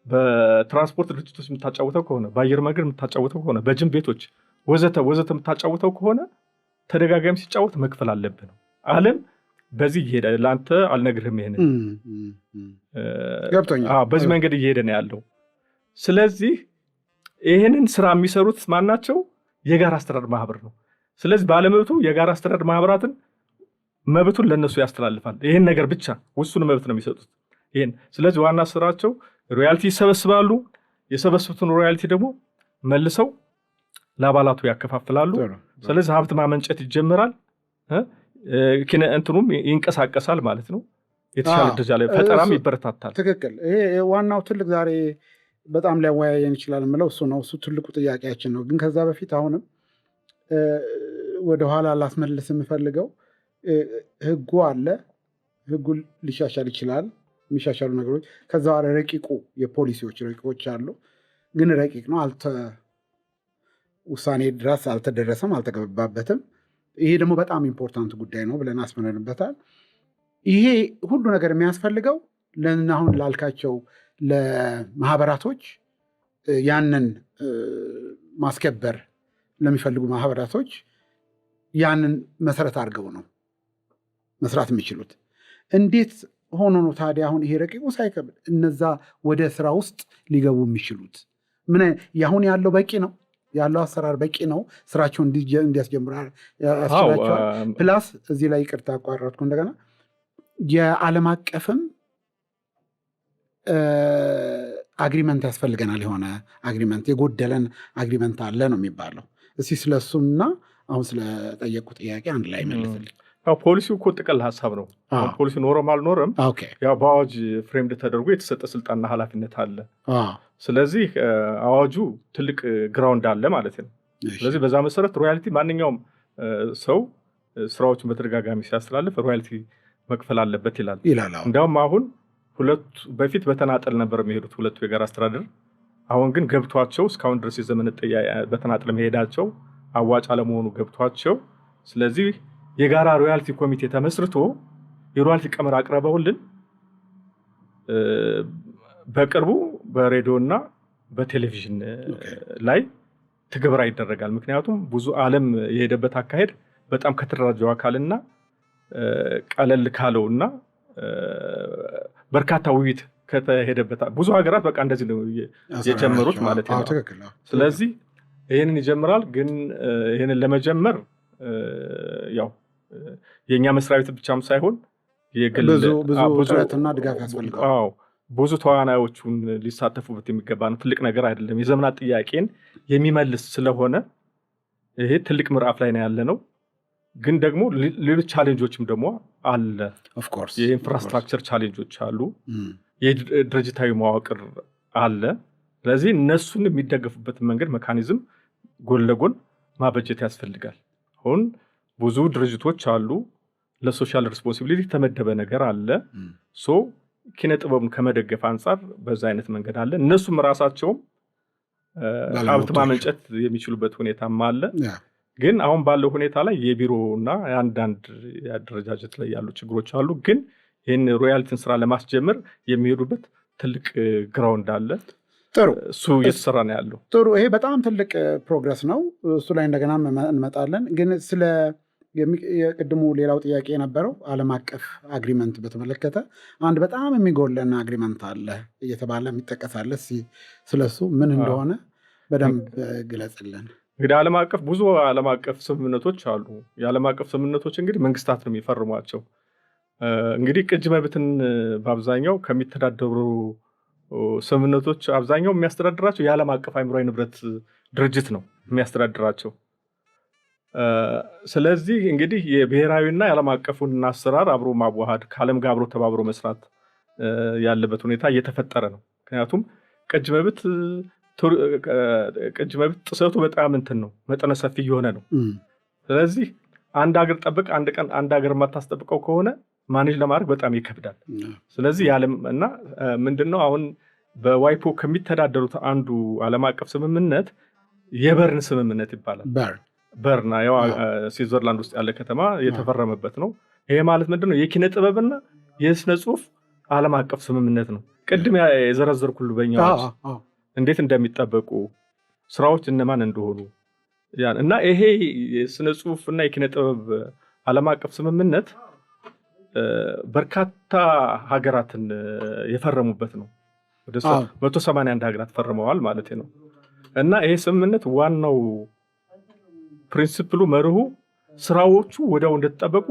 በትራንስፖርት ድርጅቶች የምታጫውተው ከሆነ፣ በአየር መንገድ የምታጫውተው ከሆነ፣ በጅም ቤቶች ወዘተ ወዘተ የምታጫውተው ከሆነ ተደጋጋሚ ሲጫወት መክፈል አለብህ ነው። ዓለም በዚህ እየሄደ፣ ለአንተ አልነግርህም ይሄንን። ገብቶኛል። በዚህ መንገድ እየሄደ ነው ያለው። ስለዚህ ይህንን ስራ የሚሰሩት ማናቸው? የጋራ አስተዳደር ማህበር ነው። ስለዚህ ባለመብቱ የጋራ አስተዳደር ማህበራትን መብቱን ለእነሱ ያስተላልፋል። ይህን ነገር ብቻ ውሱን መብት ነው የሚሰጡት። ይህን ስለዚህ ዋና ስራቸው royalty ይሰበስባሉ። የሰበሰቡትን royalty ደግሞ መልሰው ለአባላቱ ያከፋፍላሉ። ስለዚህ ሀብት ማመንጨት ይጀምራል። ኪነ እንትኑም ይንቀሳቀሳል ማለት ነው። የተሻለ ደረጃ ላይ ፈጠራም ይበረታታል። ትክክል። ይሄ ዋናው ትልቅ ዛሬ በጣም ሊያወያየን ይችላል የምለው እሱ ነው። እሱ ትልቁ ጥያቄያችን ነው። ግን ከዛ በፊት አሁንም ወደኋላ ላስመልስ የምፈልገው ህጉ አለ። ህጉ ሊሻሻል ይችላል። የሚሻሻሉ ነገሮች ከዛ በኋላ ረቂቁ የፖሊሲዎች ረቂቆች አሉ። ግን ረቂቅ ነው፣ አልተ ውሳኔ ድረስ አልተደረሰም፣ አልተገባበትም። ይሄ ደግሞ በጣም important ጉዳይ ነው ብለን አስምረንበታል። ይሄ ሁሉ ነገር የሚያስፈልገው አሁን ላልካቸው ለማህበራቶች፣ ያንን ማስከበር ለሚፈልጉ ማህበራቶች ያንን መሰረት አድርገው ነው መስራት የሚችሉት። እንዴት ሆኖ ነው ታዲያ አሁን ይሄ ረቂቁ ሳይከብድ እነዛ ወደ ስራ ውስጥ ሊገቡ የሚችሉት? ምን አሁን ያለው በቂ ነው? ያለው አሰራር በቂ ነው? ስራቸውን እንዲያስጀምሩ ያስችላቸዋል? Plus እዚህ ላይ፣ ይቅርታ አቋረጥኩ እንደገና፣ የዓለም አቀፍም agreement ያስፈልገናል። የሆነ agreement የጎደለን agreement አለ ነው የሚባለው። እስኪ ስለሱና አሁን ስለጠየቁ ጥያቄ አንድ ላይ መልስልኝ። ያው ፖሊሲው እኮ ጥቅል ሀሳብ ነው። ፖሊሲ ኖረም አልኖረም ያው በአዋጅ framed ተደርጎ የተሰጠ ስልጣንና ኃላፊነት አለ። ስለዚህ አዋጁ ትልቅ ground አለ ማለት ነው። ስለዚህ በዛ መሰረት royalty ማንኛውም ሰው ስራዎችን በተደጋጋሚ ሲያስተላልፍ royalty መክፈል አለበት ይላል። ይላል። እንዲያውም አሁን ሁለቱ በፊት በተናጠል ነበር የሚሄዱት ሁለቱ የጋራ አስተዳደር። አሁን ግን ገብቷቸው እስካሁን ድረስ የዘመን በተናጠል መሄዳቸው አዋጭ አለመሆኑ ገብቷቸው፣ ስለዚህ የጋራ royalty ኮሚቴ ተመስርቶ የ royalty ቀመር አቅርበውልን በቅርቡ በሬዲዮ እና በቴሌቪዥን ላይ ትግበራ ይደረጋል። ምክንያቱም ብዙ ዓለም የሄደበት አካሄድ በጣም ከተደራጀው አካልና ቀለል ካለውና በርካታ ውይይት ከተሄደበት ብዙ ሀገራት በቃ እንደዚህ ነው የጀመሩት ማለት ነው። ስለዚህ ይህንን ይጀምራል። ግን ይህንን ለመጀመር ያው የእኛ መስሪያ ቤት ብቻም ሳይሆን የግል ብዙ ጥረትና ድጋፍ ያስፈልገዋል። ብዙ ተዋናዮቹን ሊሳተፉበት የሚገባ ነው። ትልቅ ነገር አይደለም። የዘመናት ጥያቄን የሚመልስ ስለሆነ ይሄ ትልቅ ምዕራፍ ላይ ነው ያለ ነው። ግን ደግሞ ሌሎች challenge ኦችም ደግሞ አለ። Of course። የ infrastructure challenge ኦች አሉ። የድርጅታዊ መዋቅር አለ። ስለዚህ እነሱን የሚደገፉበትን መንገድ mechanism ጎን ለጎን ማበጀት ያስፈልጋል። አሁን ብዙ ድርጅቶች አሉ። ለ social responsibility የተመደበ ነገር አለ። So ኪነ ጥበቡን ከመደገፍ አንጻር በዛ አይነት መንገድ አለ። እነሱም ራሳቸውም ሀብት ማመንጨት የሚችሉበት ሁኔታም አለ። ግን አሁን ባለው ሁኔታ ላይ የቢሮ እና የአንዳንድ የአደረጃጀት ላይ ያሉ ችግሮች አሉ። ግን ይህን royalty ን ስራ ለማስጀመር የሚሄዱበት ትልቅ ground አለ። ጥሩ፣ እሱ እየተሰራ ነው ያለው። ጥሩ፣ ይሄ በጣም ትልቅ progress ነው። እሱ ላይ እንደገና እንመጣለን። ግን ስለ የቅድሙ ሌላው ጥያቄ የነበረው ዓለም አቀፍ agreement በተመለከተ አንድ በጣም የሚጎለን agreement አለ እየተባለ የሚጠቀስ አለ። ስለሱ ምን እንደሆነ በደንብ ግለጽልን። እንግዲህ ዓለም አቀፍ ብዙ ዓለም አቀፍ ስምምነቶች አሉ። የዓለም አቀፍ ስምምነቶች እንግዲህ መንግስታት ነው የሚፈርሟቸው። እንግዲህ ቅጅ መብትን በአብዛኛው ከሚተዳደሩ ስምምነቶች አብዛኛው የሚያስተዳድራቸው የዓለም አቀፍ አእምሯዊ ንብረት ድርጅት ነው የሚያስተዳድራቸው። ስለዚህ እንግዲህ የብሔራዊና የዓለም አቀፉን አሰራር አብሮ ማዋሃድ፣ ከዓለም ጋር አብሮ ተባብሮ መስራት ያለበት ሁኔታ እየተፈጠረ ነው። ምክንያቱም ቅጅ መብት ጥሰቱ በጣም እንትን ነው፣ መጠነ ሰፊ እየሆነ ነው። ስለዚህ አንድ ሀገር ጠብቅ አንድ ቀን አንድ ሀገር የማታስጠብቀው ከሆነ manage ለማድረግ በጣም ይከብዳል። ስለዚህ የዓለም እና ምንድን ነው፣ አሁን በ WIPO ከሚተዳደሩት አንዱ ዓለም አቀፍ ስምምነት የበርን ስምምነት ይባላል። በርን። በርና ያው ስዊዘርላንድ ውስጥ ያለ ከተማ የተፈረመበት ነው። ይሄ ማለት ምንድን ነው? የኪነ ጥበብና የስነ ጽሁፍ ዓለም አቀፍ ስምምነት ነው። ቅድም የዘረዘርኩልህ በእኛ እንዴት እንደሚጠበቁ፣ ስራዎች እነማን እንደሆኑ እና ይሄ የስነ ጽሁፍ እና የኪነ ጥበብ ዓለም አቀፍ ስምምነት በርካታ ሀገራትን የፈረሙበት ነው። ወደ 181 ሀገራት ፈርመዋል ማለት ነው። እና ይሄ ስምምነት ዋናው principle ኡ፣ መርሁ ስራዎቹ ወዲያው እንደተጠበቁ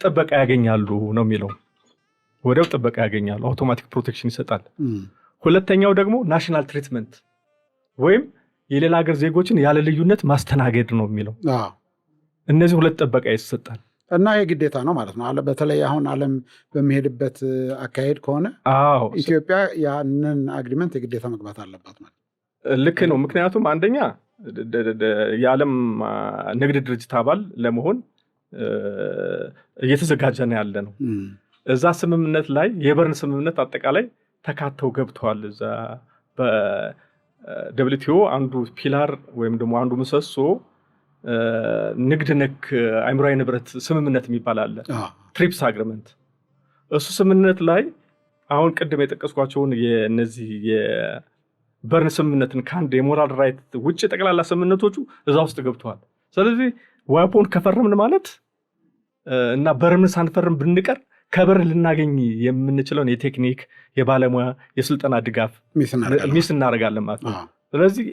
ጥበቃ ያገኛሉ ነው የሚለው። ወዲያው ጥበቃ ያገኛሉ፣ automatic protection ይሰጣል። ሁለተኛው ደግሞ national treatment ወይም የሌላ ሀገር ዜጎችን ያለ ልዩነት ማስተናገድ ነው የሚለው። እነዚህ ሁለት ጥበቃ ይሰጣል። እና ይህ ግዴታ ነው ማለት ነው። በተለይ አሁን ዓለም በሚሄድበት አካሄድ ከሆነ ኢትዮጵያ ያንን agreement የግዴታ መግባት አለባት ማለት። ልክ ነው። ምክንያቱም አንደኛ የዓለም ንግድ ድርጅት አባል ለመሆን እየተዘጋጀ ነው ያለ ነው። እዛ ስምምነት ላይ የበርን ስምምነት አጠቃላይ ተካተው ገብተዋል። እዛ በ WTO አንዱ pillar ወይም ደግሞ አንዱ ምሰሶ ንግድ ነክ አእምሯዊ ንብረት ስምምነት የሚባል አለ፣ TRIPS agreement። እሱ ስምምነት ላይ አሁን ቅድም የጠቀስኳቸውን የነዚህ የበርን ስምምነትን ከአንድ የ moral right ውጭ ጠቅላላ ስምምነቶቹ እዛ ውስጥ ገብተዋል። ስለዚህ WIPO ን ከፈረምን ማለት እና በርን ሳንፈርም ብንቀር ከበርን ልናገኝ የምንችለውን የቴክኒክ፣ የባለሙያ፣ የስልጠና ድጋፍ miss እናደርጋለን ማለት ነው። ስለዚህ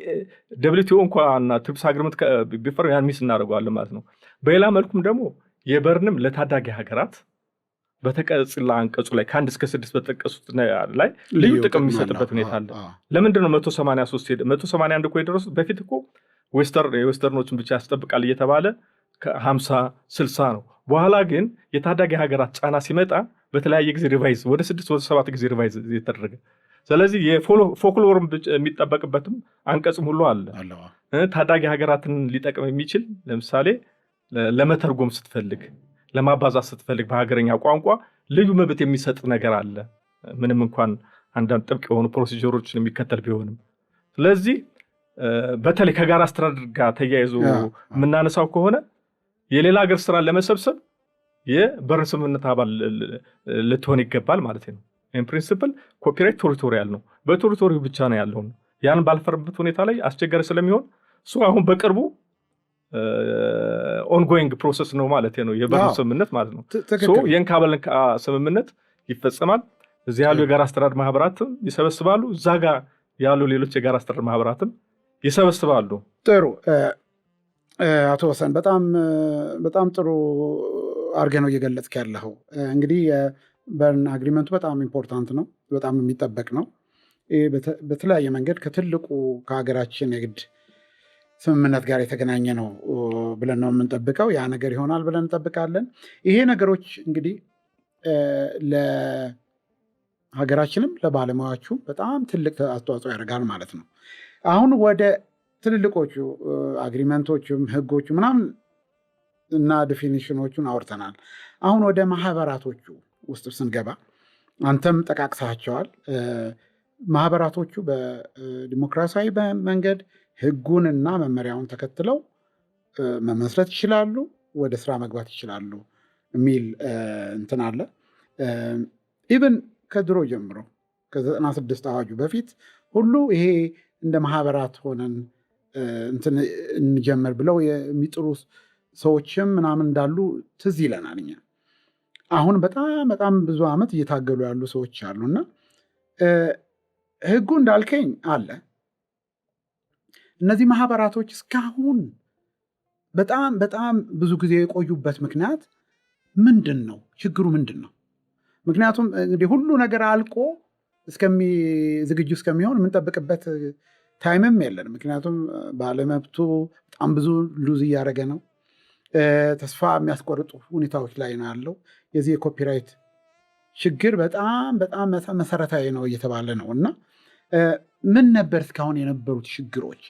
WTO እንኳ እና TRIPS agreement ቢፈርም ያን miss እናደርገዋለን ማለት ነው። በሌላ መልኩም ደግሞ የበርንም ለታዳጊ ሀገራት በተቀጽላ አንቀጹ ላይ ከ1 እስከ 6 በተጠቀሱት ላይ ልዩ ጥቅም የሚሰጥበት ሁኔታ አለ። ለምንድን ነው 183፣ 181 እኮ የደረሱት? በፊት እኮ የ western ኦችን ብቻ ያስጠብቃል እየተባለ ከ50 60 ነው። በኋላ ግን የታዳጊ ሀገራት ጫና ሲመጣ በተለያየ ጊዜ revise ወደ ስድስት ወደ ሰባት ጊዜ revise የተደረገ። ስለዚህ የፎክሎር የሚጠበቅበትም አንቀጽም ሁሉ አለ። ታዳጊ ሀገራትን ሊጠቅም የሚችል፣ ለምሳሌ ለመተርጎም ስትፈልግ፣ ለማባዛት ስትፈልግ በሀገረኛ ቋንቋ ልዩ መብት የሚሰጥ ነገር አለ። ምንም እንኳን አንዳንድ ጥብቅ የሆኑ procedure ኦችን የሚከተል ቢሆንም። ስለዚህ በተለይ ከጋራ አስተዳደር ጋር ተያይዞ የምናነሳው ከሆነ የሌላ ሀገር ስራ ለመሰብሰብ የበርን ስምምነት አባል ልትሆን ይገባል ማለት ነው። Principle copyright territorial ነው። በ territory ው ብቻ ነው ያለው። ያን ባልፈርምበት ሁኔታ ላይ አስቸጋሪ ስለሚሆን እሱ አሁን በቅርቡ ongoing process ነው ማለት ነው፣ የበርን ስምምነት ማለት ነው። የእንካ በልንካ ስምምነት ይፈጸማል። እዚህ ያሉ የጋራ አስተዳደር ማህበራትም ይሰበስባሉ። እዛ ጋር ያሉ ሌሎች የጋራ አስተዳደር ማህበራትም ይሰበስባሉ። ጥሩ፣ አቶ ወሰን፣ በጣም በጣም ጥሩ አድርገህ ነው እየገለጽክ ያለኸው። እንግዲህ የበርን agreement ኡ በጣም important ነው፣ በጣም የሚጠበቅ ነው። በተለያየ መንገድ ከትልቁ ከሀገራችን የግድ ስምምነት ጋር የተገናኘ ነው ብለን ነው የምንጠብቀው። ያ ነገር ይሆናል ብለን እንጠብቃለን። ይሄ ነገሮች እንግዲህ ለሀገራችንም ለባለሙያዎቹም በጣም ትልቅ አስተዋጽኦ ያደርጋል ማለት ነው። አሁን ወደ ትልልቆቹ agreement ኦቹም ህጎቹ ምናምን እና definition ኦቹን አውርተናል። አሁን ወደ ማህበራቶቹ ውስጥ ስንገባ አንተም ጠቃቅሰሃቸዋል። ማህበራቶቹ በዲሞክራሲያዊ መንገድ ህጉንና መመሪያውን ተከትለው መመስረት ይችላሉ፣ ወደ ስራ መግባት ይችላሉ የሚል እንትን አለ። Even ከድሮ ጀምሮ ከ96 አዋጁ በፊት ሁሉ ይሄ እንደ ማህበራት ሆነን እንትን እንጀምር ብለው የሚጥሩ ሰዎችም ምናምን እንዳሉ ትዝ ይለናል። እኛ አሁን በጣም በጣም ብዙ ዓመት እየታገሉ ያሉ ሰዎች አሉ። እና ህጉ እንዳልከኝ አለ። እነዚህ ማህበራቶች እስካሁን በጣም በጣም ብዙ ጊዜ የቆዩበት ምክንያት ምንድን ነው ችግሩ? ምንድን ነው? ምክንያቱም እንግዲህ ሁሉ ነገር አልቆ ዝግጁ እስከሚሆን የምንጠብቅበት time ም የለንም። ምክንያቱም ባለመብቱ በጣም ብዙ lose እያደረገ ነው። ተስፋ የሚያስቆርጡ ሁኔታዎች ላይ ነው ያለው። የዚህ የ copyright ችግር በጣም በጣም መሰረታዊ ነው እየተባለ ነው። እና ምን ነበር እስካሁን የነበሩት ችግሮች?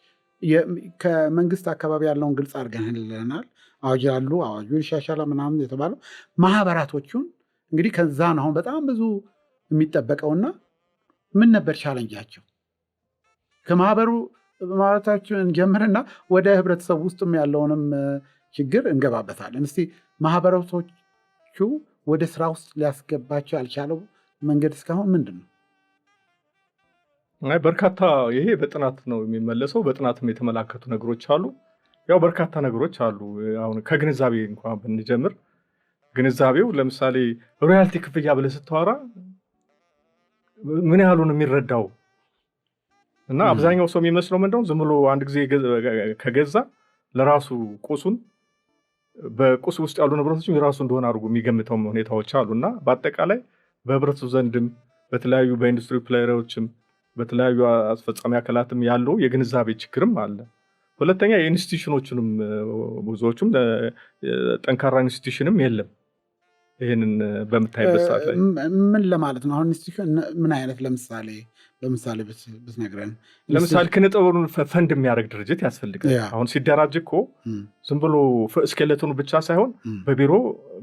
ከመንግስት አካባቢ ያለውን ግልጽ አድርገንልናል። አዋጅ አሉ፣ አዋጁ ይሻሻላል ምናምን የተባለው ማህበራቶቹን እንግዲህ ከዛ ነው አሁን በጣም ብዙ የሚጠበቀውና ምን ነበር challenge ኣቸው? ከማህበሩ ማለታችን እንጀምርና ወደ ህብረተሰቡ ውስጥም ያለውንም ችግር እንገባበታለን። እስቲ ማህበራቶቹ ወደ ስራ ውስጥ ሊያስገባቸው ያልቻለው መንገድ እስካሁን ምንድን ነው? አይ በርካታ፣ ይሄ በጥናት ነው የሚመለሰው። በጥናትም የተመላከቱ ነገሮች አሉ። ያው በርካታ ነገሮች አሉ። አሁን ከግንዛቤ እንኳን ብንጀምር፣ ግንዛቤው ለምሳሌ royalty ክፍያ ብለህ ስታወራ ምን ያህሉን የሚረዳው? እና አብዛኛው ሰው የሚመስለው ምንድነው፣ ዝም ብሎ አንድ ጊዜ ከገዛ ለራሱ ቁሱን፣ በቁስ ውስጥ ያሉ ንብረቶችም የራሱ እንደሆነ አድርጎ የሚገምተው ሁኔታዎች አሉ። እና በአጠቃላይ በህብረተሰቡ ዘንድም በተለያዩ በኢንዱስትሪ player ኦችም በተለያዩ አስፈጻሚ አካላትም ያለው የግንዛቤ ችግርም አለ። ሁለተኛ የ institution ኦቹንም ብዙዎቹም ጠንካራ institution ም የለም። ይህንን በምታይበት ሰዓት ላይ ምን ለማለት ነው? አሁን institution ምን አይነት፣ ለምሳሌ በምሳሌ ብትነግረን። ለምሳሌ ኪነጥበቡን ፈንድ የሚያደርግ ድርጅት ያስፈልጋል። አሁን ሲደራጅ እኮ ዝም ብሎ skeleton ኑ ብቻ ሳይሆን በቢሮ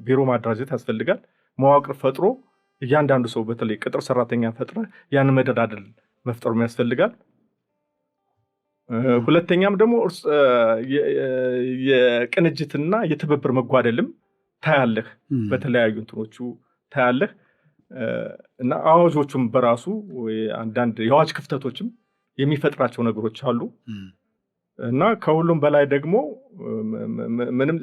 ቢሮ ማደራጀት ያስፈልጋል። መዋቅር ፈጥሮ እያንዳንዱ ሰው፣ በተለይ ቅጥር ሰራተኛ ፈጥረህ ያንን መደላደል መፍጠሩ ያስፈልጋል። ሁለተኛም ደግሞ የቅንጅትና የትብብር መጓደልም ታያለህ፣ በተለያዩ እንትኖቹ ታያለህ። እና አዋጆቹም በራሱ አንዳንድ የአዋጅ ክፍተቶችም የሚፈጥራቸው ነገሮች አሉ። እና ከሁሉም በላይ ደግሞ ምንም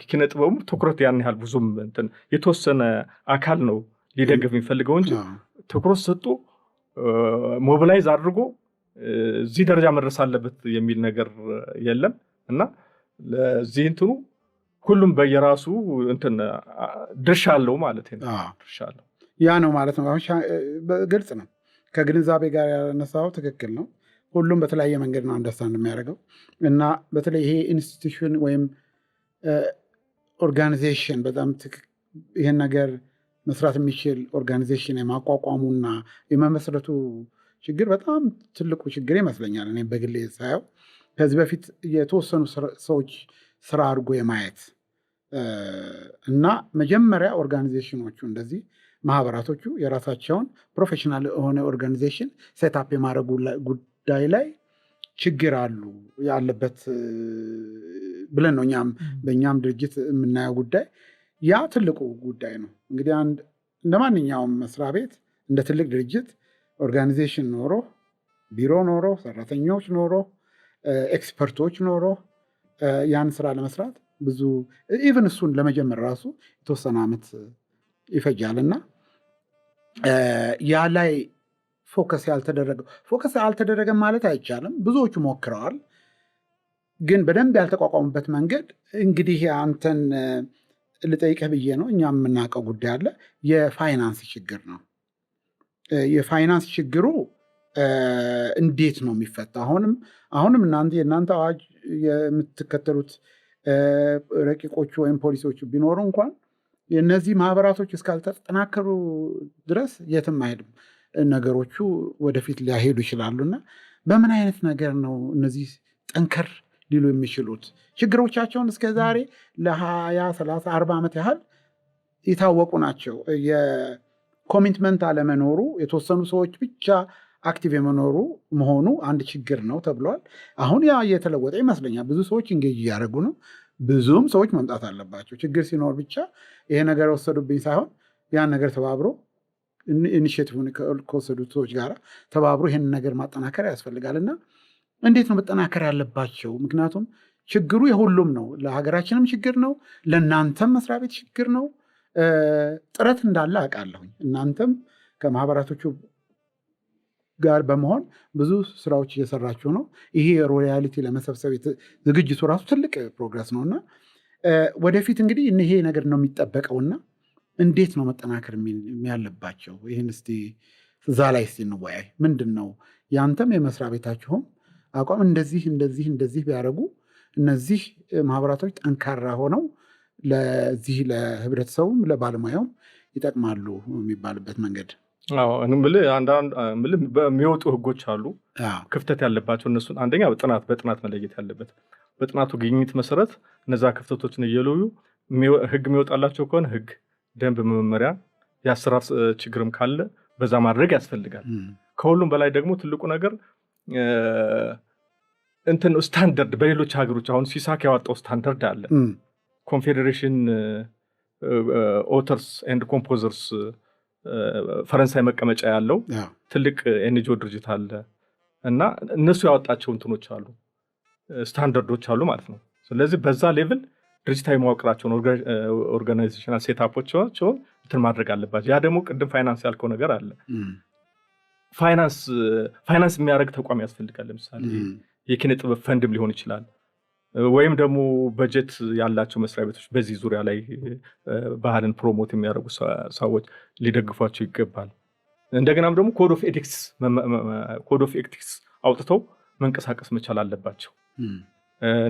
ኪነ ጥበቡ ትኩረት ያን ያህል ብዙም እንትን የተወሰነ አካል ነው ሊደግፍ የሚፈልገው እንጂ ትኩረት ሰጥቶ mobilize አድርጎ እዚህ ደረጃ መድረስ አለበት የሚል ነገር የለም። እና ለዚህ እንትኑ ሁሉም በየራሱ እንትን ድርሻ አለው ማለት ነው። ድርሻ አለው። ያ ነው ማለት ነው። አሁን ግልጽ ነው። ከግንዛቤ ጋር ያነሳው ትክክል ነው። ሁሉም በተለያየ መንገድ ነው understand የሚያደርገው። እና በተለይ ይሄ institution ወይም organization፣ በጣም ይህን ነገር መስራት የሚችል organization የማቋቋሙና የመመስረቱ ችግር በጣም ትልቁ ችግር ይመስለኛል። እኔ በግሌ ሳየው ከዚህ በፊት የተወሰኑ ሰዎች ስራ አድርጎ የማየት እና መጀመሪያ organization ኦቹ፣ እንደዚህ ማህበራቶቹ የራሳቸውን professional የሆነ organization setup የማድረጉ ጉዳይ ላይ ችግር አሉ ያለበት ብለን ነው እኛም በእኛም ድርጅት የምናየው ጉዳይ። ያ ትልቁ ጉዳይ ነው። እንግዲህ አንድ እንደ ማንኛውም መስሪያ ቤት፣ እንደ ትልቅ ድርጅት organization ኖሮ፣ ቢሮ ኖሮ፣ ሰራተኞች ኖሮ፣ expert ኦች ኖሮ ያን ስራ ለመስራት ብዙ፣ even እሱን ለመጀመር ራሱ የተወሰነ ዓመት ይፈጃል። እና ያ ላይ focus ያልተደረገው፣ focus አልተደረገም ማለት አይቻልም። ብዙዎቹ ሞክረዋል፣ ግን በደንብ ያልተቋቋሙበት መንገድ፣ እንግዲህ አንተን ልጠይቅህ ብዬ ነው። እኛ የምናውቀው ጉዳይ አለ። የፋይናንስ ችግር ነው። የፋይናንስ ችግሩ እንዴት ነው የሚፈታ? አሁንም እናንተ የእናንተ አዋጅ የምትከተሉት ረቂቆቹ ወይም ፖሊሲዎቹ ቢኖሩ እንኳን የእነዚህ ማህበራቶች እስካልተጠናከሩ ድረስ የትም አይሄድም። ነገሮቹ ወደፊት ሊያሄዱ ይችላሉ። እና በምን አይነት ነገር ነው እነዚህ ጠንከር ሊሉ የሚችሉት? ችግሮቻቸውን እስከ ዛሬ ለ20፣ 30፣ 40 ዓመት ያህል የታወቁ ናቸው። የ commitment አለመኖሩ፣ የተወሰኑ ሰዎች ብቻ active የመኖሩ መሆኑ አንድ ችግር ነው ተብሏል። አሁን ያ እየተለወጠ ይመስለኛል። ብዙ ሰዎች engage እያደረጉ ነው። ብዙም ሰዎች መምጣት አለባቸው። ችግር ሲኖር ብቻ ይሄ ነገር ወሰዱብኝ ሳይሆን ያን ነገር ተባብሮ፣ initiative ን ከወሰዱት ሰዎች ጋር ተባብሮ ይሄንን ነገር ማጠናከር ያስፈልጋል። እና እንዴት ነው መጠናከር ያለባቸው? ምክንያቱም ችግሩ የሁሉም ነው። ለሀገራችንም ችግር ነው፣ ለእናንተም መስሪያ ቤት ችግር ነው። ጥረት እንዳለ አውቃለሁኝ። እናንተም ከማህበራቶቹ ጋር በመሆን ብዙ ስራዎች እየሰራችሁ ነው። ይሄ royalty ለመሰብሰብ ዝግጅቱ ራሱ ትልቅ progress ነው። እና ወደፊት እንግዲህ ይሄ ነገር ነው የሚጠበቀውና እንዴት ነው መጠናከር ያለባቸው? ይህን እስቲ እዛ ላይ እስቲ እንወያይ። ምንድን ነው ያንተም የመስሪያ ቤታችሁም አቋም? እንደዚህ እንደዚህ እንደዚህ ቢያደርጉ እነዚህ ማህበራቶች ጠንካራ ሆነው ለዚህ ለህብረተሰቡም ለባለሙያውም ይጠቅማሉ የሚባልበት መንገድ። እምልህ አንዳንድ እምልህ በሚወጡ ህጎች አሉ ክፍተት ያለባቸው። እነሱን አንደኛ በጥናት መለየት ያለበት፣ በጥናቱ ግኝት መሰረት እነዛ ክፍተቶችን እየለዩ ህግ የሚወጣላቸው ከሆነ ህግ፣ ደንብ፣ መመሪያ፣ የአሰራር ችግርም ካለ በዛ ማድረግ ያስፈልጋል። ከሁሉም በላይ ደግሞ ትልቁ ነገር እንትን ስታንዳርድ፣ በሌሎች ሀገሮች አሁን ሲሳክ ያወጣው ስታንዳርድ አለ። Confederation Auteurs and Composers ፈረንሳይ መቀመጫ ያለው ትልቅ NGO ድርጅት አለ እና እነሱ ያወጣቸው እንትኖች አሉ፣ ስታንዳርዶች አሉ ማለት ነው። ስለዚህ በዛ level ድርጅታዊ መዋቅራቸውን፣ organizational setup ኦቻቸውን እንትን ማድረግ አለባቸው። ያ ደግሞ ቅድም ፋይናንስ ያልከው ነገር አለ። ፋይናንስ የሚያደርግ ተቋም ያስፈልጋል። ለምሳሌ የኪነ ጥበብ ፈንድም ሊሆን ይችላል፣ ወይም ደግሞ በጀት ያላቸው መስሪያ ቤቶች በዚህ ዙሪያ ላይ ባህልን promote የሚያደርጉ ሰዎች ሊደግፏቸው ይገባል። እንደገናም ደግሞ code of ethics አውጥተው መንቀሳቀስ መቻል አለባቸው።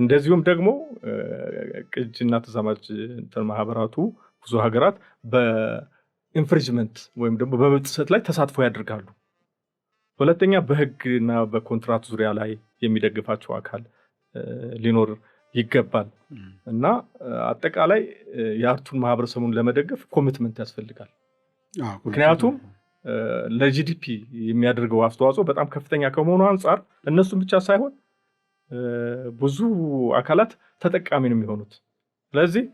እንደዚሁም ደግሞ ቅጅና ተዛማጅ እንትን ማህበራቱ ብዙ ሀገራት በ infringement ወይም ደግሞ በመብት ጥሰት ላይ ተሳትፎ ያደርጋሉ። ሁለተኛ በህግና በኮንትራት ዙሪያ ላይ የሚደግፋቸው አካል ሊኖር ይገባል እና አጠቃላይ የ art ኡን ማህበረሰቡን ለመደገፍ commitment ያስፈልጋል። ምክንያቱም ለ GDP የሚያደርገው አስተዋጽኦ በጣም ከፍተኛ ከመሆኑ አንጻር እነሱም ብቻ ሳይሆን ብዙ አካላት ተጠቃሚ ነው የሚሆኑት። ስለዚህ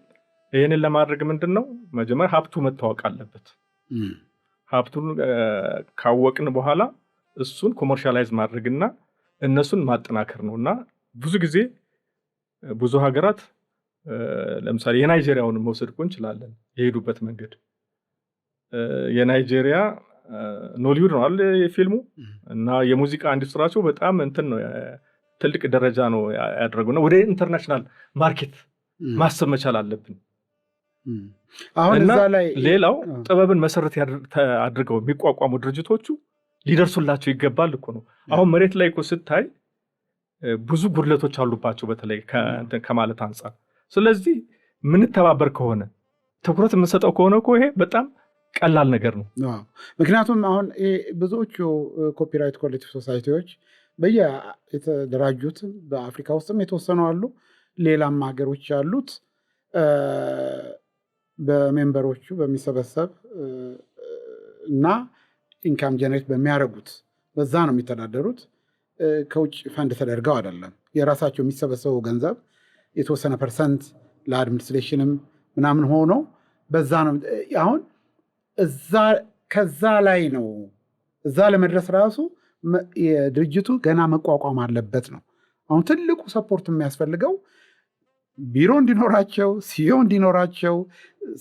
ይህንን ለማድረግ ምንድን ነው፣ መጀመሪያ ሀብቱ መታወቅ አለበት። ሀብቱን ካወቅን በኋላ እሱን commercialize ማድረግና እነሱን ማጠናከር ነው። እና ብዙ ጊዜ ብዙ ሀገራት፣ ለምሳሌ የናይጄሪያውን መውሰድ እኮ እንችላለን። የሄዱበት መንገድ የናይጄሪያ ኖሊውድ ነው አይደል የፊልሙ እና የሙዚቃ ኢንዱስትሪያቸው በጣም እንትን ነው፣ ትልቅ ደረጃ ነው ያደረጉ እና ወደ international market ማሰብ መቻል አለብን። አሁን እና እዛ ላይ ሌላው ጥበብን መሰረት አድርገው የሚቋቋሙ ድርጅቶቹ ሊደርሱላቸው ይገባል እኮ ነው። አሁን መሬት ላይ እኮ ስታይ ብዙ ጉድለቶች አሉባቸው፣ በተለይ እንትን ከማለት አንጻር። ስለዚህ የምንተባበር ከሆነ፣ ትኩረት የምንሰጠው ከሆነ እኮ ይሄ በጣም ቀላል ነገር ነው። አዎ። ምክንያቱም አሁን ይሄ ብዙዎቹ copyright collective society ዎች በየ የተደራጁት በአፍሪካ ውስጥም የተወሰኑ አሉ፣ ሌላም ሀገሮች ያሉት በ member ኦቹ በሚሰበሰብ እና income generate በሚያደርጉት በዛ ነው የሚተዳደሩት። ከውጭ ፈንድ ተደርገው አይደለም። የራሳቸው የሚሰበሰበው ገንዘብ የተወሰነ percent ለ administration ም ምናምን ሆኖ በዛ ነው። አሁን እዛ ከዛ ላይ ነው፣ እዛ ለመድረስ ራሱ የድርጅቱ ገና መቋቋም አለበት ነው። አሁን ትልቁ support የሚያስፈልገው ቢሮ እንዲኖራቸው፣ CEO እንዲኖራቸው፣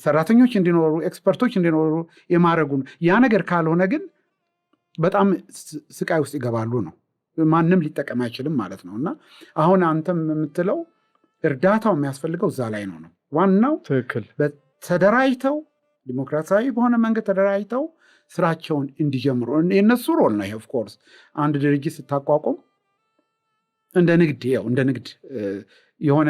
ሰራተኞች እንዲኖሩ፣ expert ኦች እንዲኖሩ የማድረጉ ነው። ያ ነገር ካልሆነ ግን በጣም ስቃይ ውስጥ ይገባሉ ነው። ማንም ሊጠቀም አይችልም ማለት ነው። እና አሁን አንተም የምትለው እርዳታው የሚያስፈልገው እዛ ላይ ነው ዋናው። ተደራጅተው፣ ዲሞክራሲያዊ በሆነ መንገድ ተደራጅተው ስራቸውን እንዲጀምሩ የእነሱ role ነው ይሄ። Of course አንድ ድርጅት ስታቋቁም እንደ ንግድ ያው እንደ ንግድ የሆነ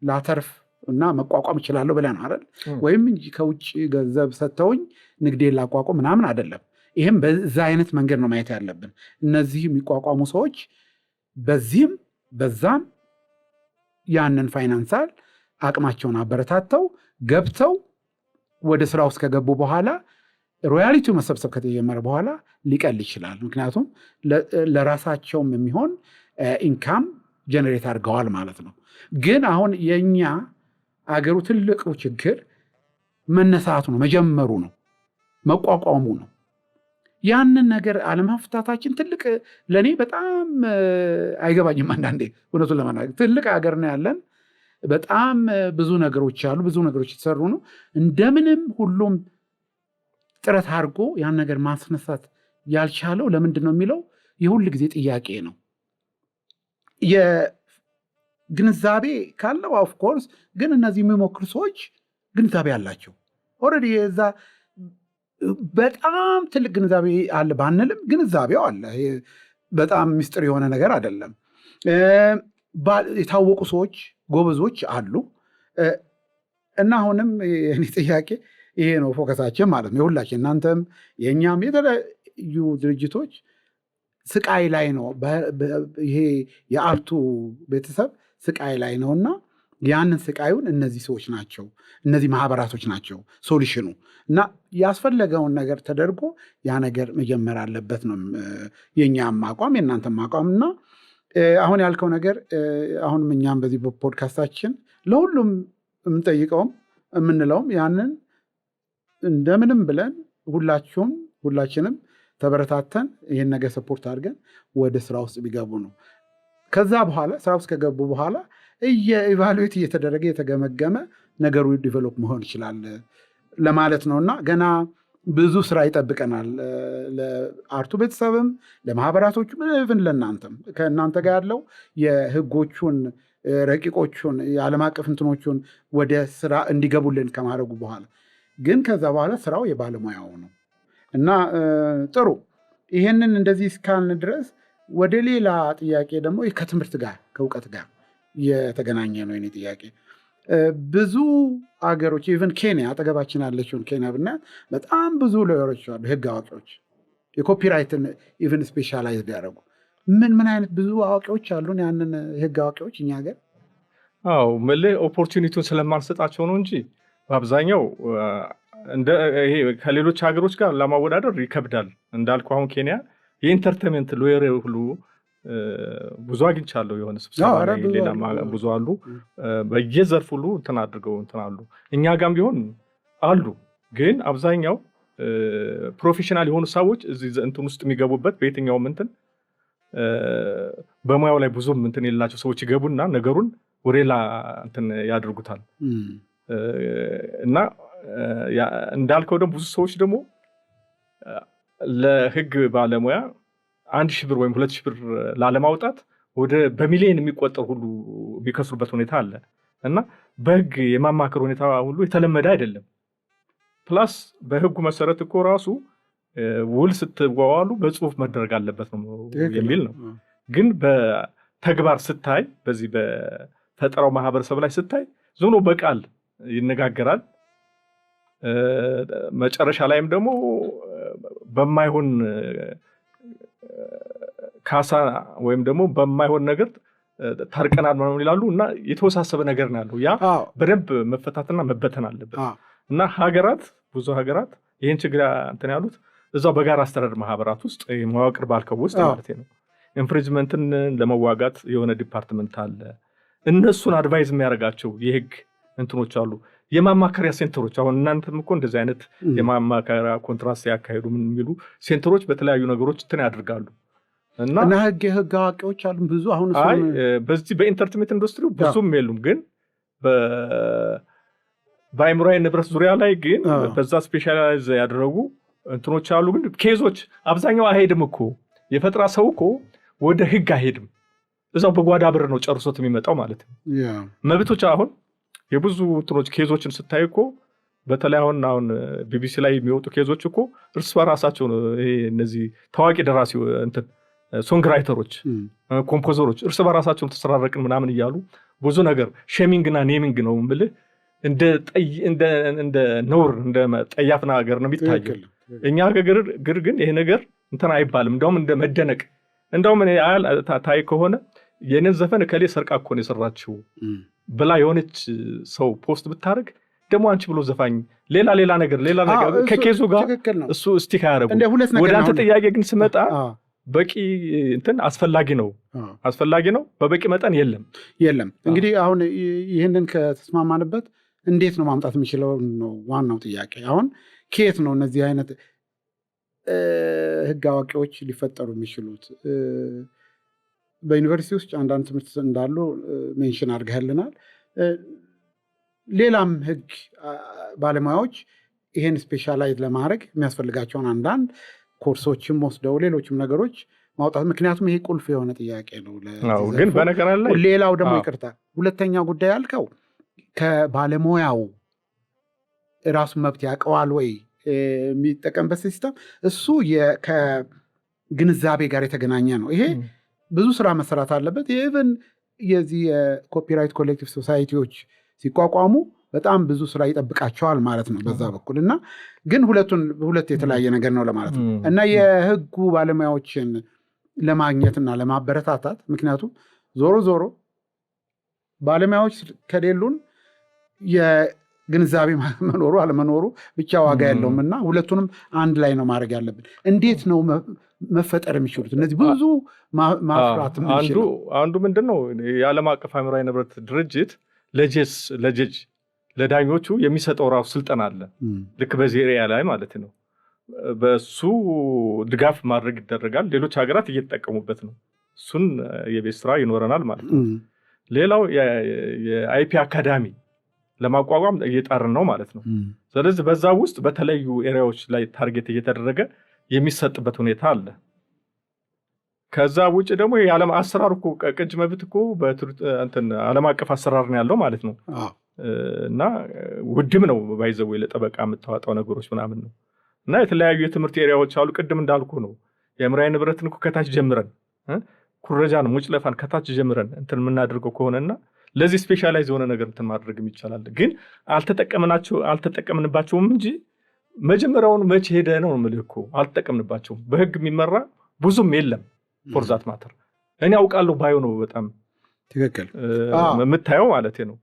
ላተርፍ እና መቋቋም እችላለሁ ብለህ ነው አይደል? ወይም እንጂ ከውጭ ገንዘብ ሰጥተውኝ ንግዴን ላቋቁም ምናምን አይደለም። ይህም በዛ አይነት መንገድ ነው ማየት ያለብን። እነዚህ የሚቋቋሙ ሰዎች በዚህም በዛም ያንን financial አቅማቸውን አበረታተው ገብተው ወደ ስራ ውስጥ ከገቡ በኋላ፣ royalty ው መሰብሰብ ከተጀመረ በኋላ ሊቀል ይችላል። ምክንያቱም ለራሳቸውም የሚሆን income generate አድርገዋል ማለት ነው። ግን አሁን የእኛ አገሩ ትልቁ ችግር መነሳቱ ነው፣ መጀመሩ ነው፣ መቋቋሙ ነው። ያንን ነገር አለመፍታታችን ትልቅ ለእኔ በጣም አይገባኝም። አንዳንዴ እውነቱን ለመናገር ትልቅ ሀገር ነው ያለን። በጣም ብዙ ነገሮች አሉ፣ ብዙ ነገሮች የተሰሩ ነው። እንደምንም ሁሉም ጥረት አድርጎ ያን ነገር ማስነሳት ያልቻለው ለምንድን ነው የሚለው የሁል ጊዜ ጥያቄ ነው። ግንዛቤ ካለው of course፣ ግን እነዚህ የሚሞክሩ ሰዎች ግንዛቤ አላቸው already። የዛ በጣም ትልቅ ግንዛቤ አለ ባንልም ግንዛቤው አለ። ይሄ በጣም ምስጢር የሆነ ነገር አይደለም። የታወቁ ሰዎች፣ ጎበዞች አሉ። እና አሁንም የእኔ ጥያቄ ይሄ ነው፣ focus ኣችን ማለት ነው የሁላችን፣ እናንተም የእኛም የተለያዩ ድርጅቶች ስቃይ ላይ ነው። ይሄ የ art ኡ ቤተሰብ ስቃይ ላይ ነው እና ያንን ስቃዩን እነዚህ ሰዎች ናቸው፣ እነዚህ ማህበራቶች ናቸው solution ኑ እና ያስፈለገውን ነገር ተደርጎ ያ ነገር መጀመር አለበት ነው የእኛም አቋም የእናንተም አቋም። እና አሁን ያልከው ነገር አሁንም እኛም በዚህ በፖድካስታችን ለሁሉም የምንጠይቀውም የምንለውም ያንን እንደምንም ብለን ሁላችሁም ሁላችንም ተበረታተን ይህን ነገር support አድርገን ወደ ስራ ውስጥ ቢገቡ ነው። ከዛ በኋላ ስራ ውስጥ ከገቡ በኋላ evaluate እየተደረገ፣ የተገመገመ ነገሩ develop መሆን ይችላል ለማለት ነው። እና ገና ብዙ ስራ ይጠብቀናል። ለ art ኡ ቤተሰብም፣ ለማህበራቶቹም፣ even ለእናንተም ከእናንተ ጋር ያለው የህጎቹን ረቂቆቹን የዓለም አቀፍ እንትኖቹን ወደ ስራ እንዲገቡልን ከማድረጉ በኋላ ግን ከዛ በኋላ ስራው የባለሙያው ነው። እና ጥሩ፣ ይሄንን እንደዚህ እስካልን ድረስ ወደ ሌላ ጥያቄ ደግሞ ከትምህርት ጋር ከእውቀት ጋር የተገናኘ ነው የኔ ጥያቄ። ብዙ አገሮች፣ even ኬንያ፣ አጠገባችን ያለችውን ኬንያ ብናያት በጣም ብዙ lawyer ኦች አሉ፣ የህግ አዋቂዎች፣ የ copyright ን even specialize ያደረጉ። ምን ምን አይነት ብዙ አዋቂዎች አሉን ያንን የህግ አዋቂዎች እኛ ሀገር? አዎ፣ ምልህ opportunity ውን ስለማንሰጣቸው ነው እንጂ በአብዛኛው ይሄ ከሌሎች ሀገሮች ጋር ለማወዳደር ይከብዳል። እንዳልኩ አሁን ኬንያ የ entertainment lawyer ሁሉ ብዙ አግኝቻለሁ። የሆነ ስብሰባ ላይ ሌላ ብዙ አሉ። በየዘርፍ ሁሉ እንትን አድርገው እንትን አሉ። እኛ ጋም ቢሆን አሉ። ግን አብዛኛው professional የሆኑ ሰዎች እዚህ እንትን ውስጥ የሚገቡበት በየትኛውም እንትን በሙያው ላይ ብዙም እንትን የሌላቸው ሰዎች ይገቡና ነገሩን ወደ ሌላ እንትን ያደርጉታል። እና እንዳልከው ደግሞ ብዙ ሰዎች ደግሞ ለህግ ባለሙያ 1,000 ብር ወይም 2,000 ብር ላለማውጣት ወደ በሚሊዮን የሚቆጠር ሁሉ የሚከስሩበት ሁኔታ አለ እና በህግ የማማከር ሁኔታ ሁሉ የተለመደ አይደለም። Plus በህጉ መሰረት እኮ ራሱ ውል ስትዋዋሉ በጽሁፍ መደረግ አለበት ነው የሚል ነው። ግን በተግባር ስታይ፣ በዚህ በፈጠራው ማህበረሰብ ላይ ስታይ ዝም ብሎ በቃል ይነጋገራል። መጨረሻ ላይም ደግሞ በማይሆን ካሳ ወይም ደግሞ በማይሆን ነገር ታርቀናል ምናምን ይላሉ እና የተወሳሰበ ነገር ነው ያለው። ያ በደንብ መፈታትና መበተን አለበት። እና ሀገራት፣ ብዙ ሀገራት ይህን ችግር እንትን ያሉት እዛው በጋራ አስተዳደር ማህበራት ውስጥ መዋቅር ባልከው ውስጥ ማለት ነው infringement ን ለመዋጋት የሆነ department አለ። እነሱን advise የሚያደርጋቸው የህግ እንትኖች አሉ። የማማከሪያ center ኦች፣ አሁን እናንተም እኮ እንደዚህ አይነት የማማከሪያ ኮንትራት ሲያካሂዱ ምን የሚሉ center ኦች በተለያዩ ነገሮች እንትን ያደርጋሉ። እና እና የህግ አዋቂዎች አሉ ብዙ አሁን? አይ፣ በዚህ በ entertainment industry ብዙም የሉም፣ ግን በአእምሯዊ ንብረት ዙሪያ ላይ ግን በዛ specialize ያደረጉ እንትኖች አሉ። ግን case ኦች አብዛኛው አይሄድም እኮ። የፈጠራ ሰው እኮ ወደ ህግ አይሄድም። እዛው በጓዳ ብር ነው ጨርሶት የሚመጣው ማለት ነው። መብቶች አሁን የብዙ እንትኖች case ኦችን ስታይ እኮ በተለይ አሁን ቢቢሲ ላይ የሚወጡ case ኦች እኮ እርስ በራሳቸው ነው። ይሄ እነዚህ ታዋቂ ደራሲ እንትን songwriter ኦች፣ composer ኦች እርስ በራሳቸው ተሰራረቅን ምናምን እያሉ ብዙ ነገር shaming እና naming ነው የምልህ፣ እንደ ነውር እንደ ጠያፍ ነገር ነው የሚታየው። እኛ ሀገር ግን ይሄ ነገር እንትን አይባልም። እንደውም እንደ መደነቅ፣ እንደውም እኔ ታይ ከሆነ የኔን ዘፈን እከሌ ሰርቃ እኮ ነው የሰራችው ብላ የሆነች ሰው post ብታደርግ ደግሞ አንቺ ብሎ ዘፋኝ ሌላ ሌላ ነገር ሌላ ነገር ከ case ኡ ጋር እሱ stick አያደርጉ። ወደ አንተ ጥያቄ ግን ስመጣ በቂ እንትን አስፈላጊ ነው፣ አስፈላጊ ነው። በበቂ መጠን የለም። የለም። እንግዲህ አሁን ይህንን ከተስማማንበት እንዴት ነው ማምጣት የሚችለው ነው ዋናው ጥያቄ። አሁን ከየት ነው እነዚህ አይነት ህግ አዋቂዎች ሊፈጠሩ የሚችሉት? በዩኒቨርሲቲ ውስጥ አንዳንድ ትምህርት እንዳሉ mention አድርገህልናል። ሌላም ህግ ባለሙያዎች ይሄን specialize ለማድረግ የሚያስፈልጋቸውን አንዳንድ ኮርሶችም ወስደው ሌሎችም ነገሮች ማውጣት፣ ምክንያቱም ይሄ ቁልፍ የሆነ ጥያቄ ነው። ግን በነገር ላይ ሌላው ደግሞ ይቅርታ፣ ሁለተኛው ጉዳይ ያልከው ከባለሙያው ራሱን መብት ያውቀዋል ወይ የሚጠቀምበት system፣ እሱ ከግንዛቤ ጋር የተገናኘ ነው። ይሄ ብዙ ስራ መሰራት አለበት። Even የዚህ የ copyright collective society ዎች ሲቋቋሙ በጣም ብዙ ስራ ይጠብቃቸዋል ማለት ነው በዛ በኩል። እና ግን ሁለቱን ሁለት የተለያየ ነገር ነው ለማለት ነው። እና የህጉ ባለሙያዎችን ለማግኘትና ለማበረታታት፣ ምክንያቱም ዞሮ ዞሮ ባለሙያዎች ከሌሉን የግንዛቤ መኖሩ አለመኖሩ ብቻ ዋጋ የለውም። እና ሁለቱንም አንድ ላይ ነው ማድረግ ያለብን። እንዴት ነው መፈጠር የሚችሉት እነዚህ ብዙ ማፍራት? አንዱ ምንድን ነው፣ የዓለም አቀፍ አእምሯዊ ንብረት ድርጅት ለ judge ለዳኞቹ የሚሰጠው ራሱ ስልጠና አለ። ልክ በዚህ area ላይ ማለት ነው። በሱ ድጋፍ ማድረግ ይደረጋል። ሌሎች ሀገራት እየተጠቀሙበት ነው። እሱን የቤት ስራ ይኖረናል ማለት ነው። ሌላው የ IP academy ለማቋቋም እየጣርን ነው ማለት ነው። ስለዚህ በዛ ውስጥ በተለያዩ area ዎች ላይ target እየተደረገ የሚሰጥበት ሁኔታ አለ። ከዛ ውጭ ደግሞ የዓለም አሰራር እኮ ቅጅ መብት እኮ ዓለም አቀፍ አሰራር ነው ያለው ማለት ነው። እና ውድም ነው by the way፣ ለጠበቃ የምታወጣው ነገሮች ምናምን ነው። እና የተለያዩ የትምህርት area ዎች አሉ። ቅድም እንዳልኩ ነው፣ የአእምሯዊ ንብረትን እኮ ከታች ጀምረን ኩረጃን፣ ሙጭለፋን ከታች ጀምረን እንትን የምናደርገው ከሆነና ለዚህ specialize የሆነ ነገር እንትን ማድረግም ይቻላል። ግን አልተጠቀምናቸው አልተጠቀምንባቸውም እንጂ መጀመሪያውኑ መቼ ሄደ ነው የምልህ እኮ፣ አልተጠቀምንባቸውም። በህግ የሚመራ ብዙም የለም for that matter። እኔ አውቃለሁ ባዩ ነው በጣም ትክክል የምታየው ማለት ነው።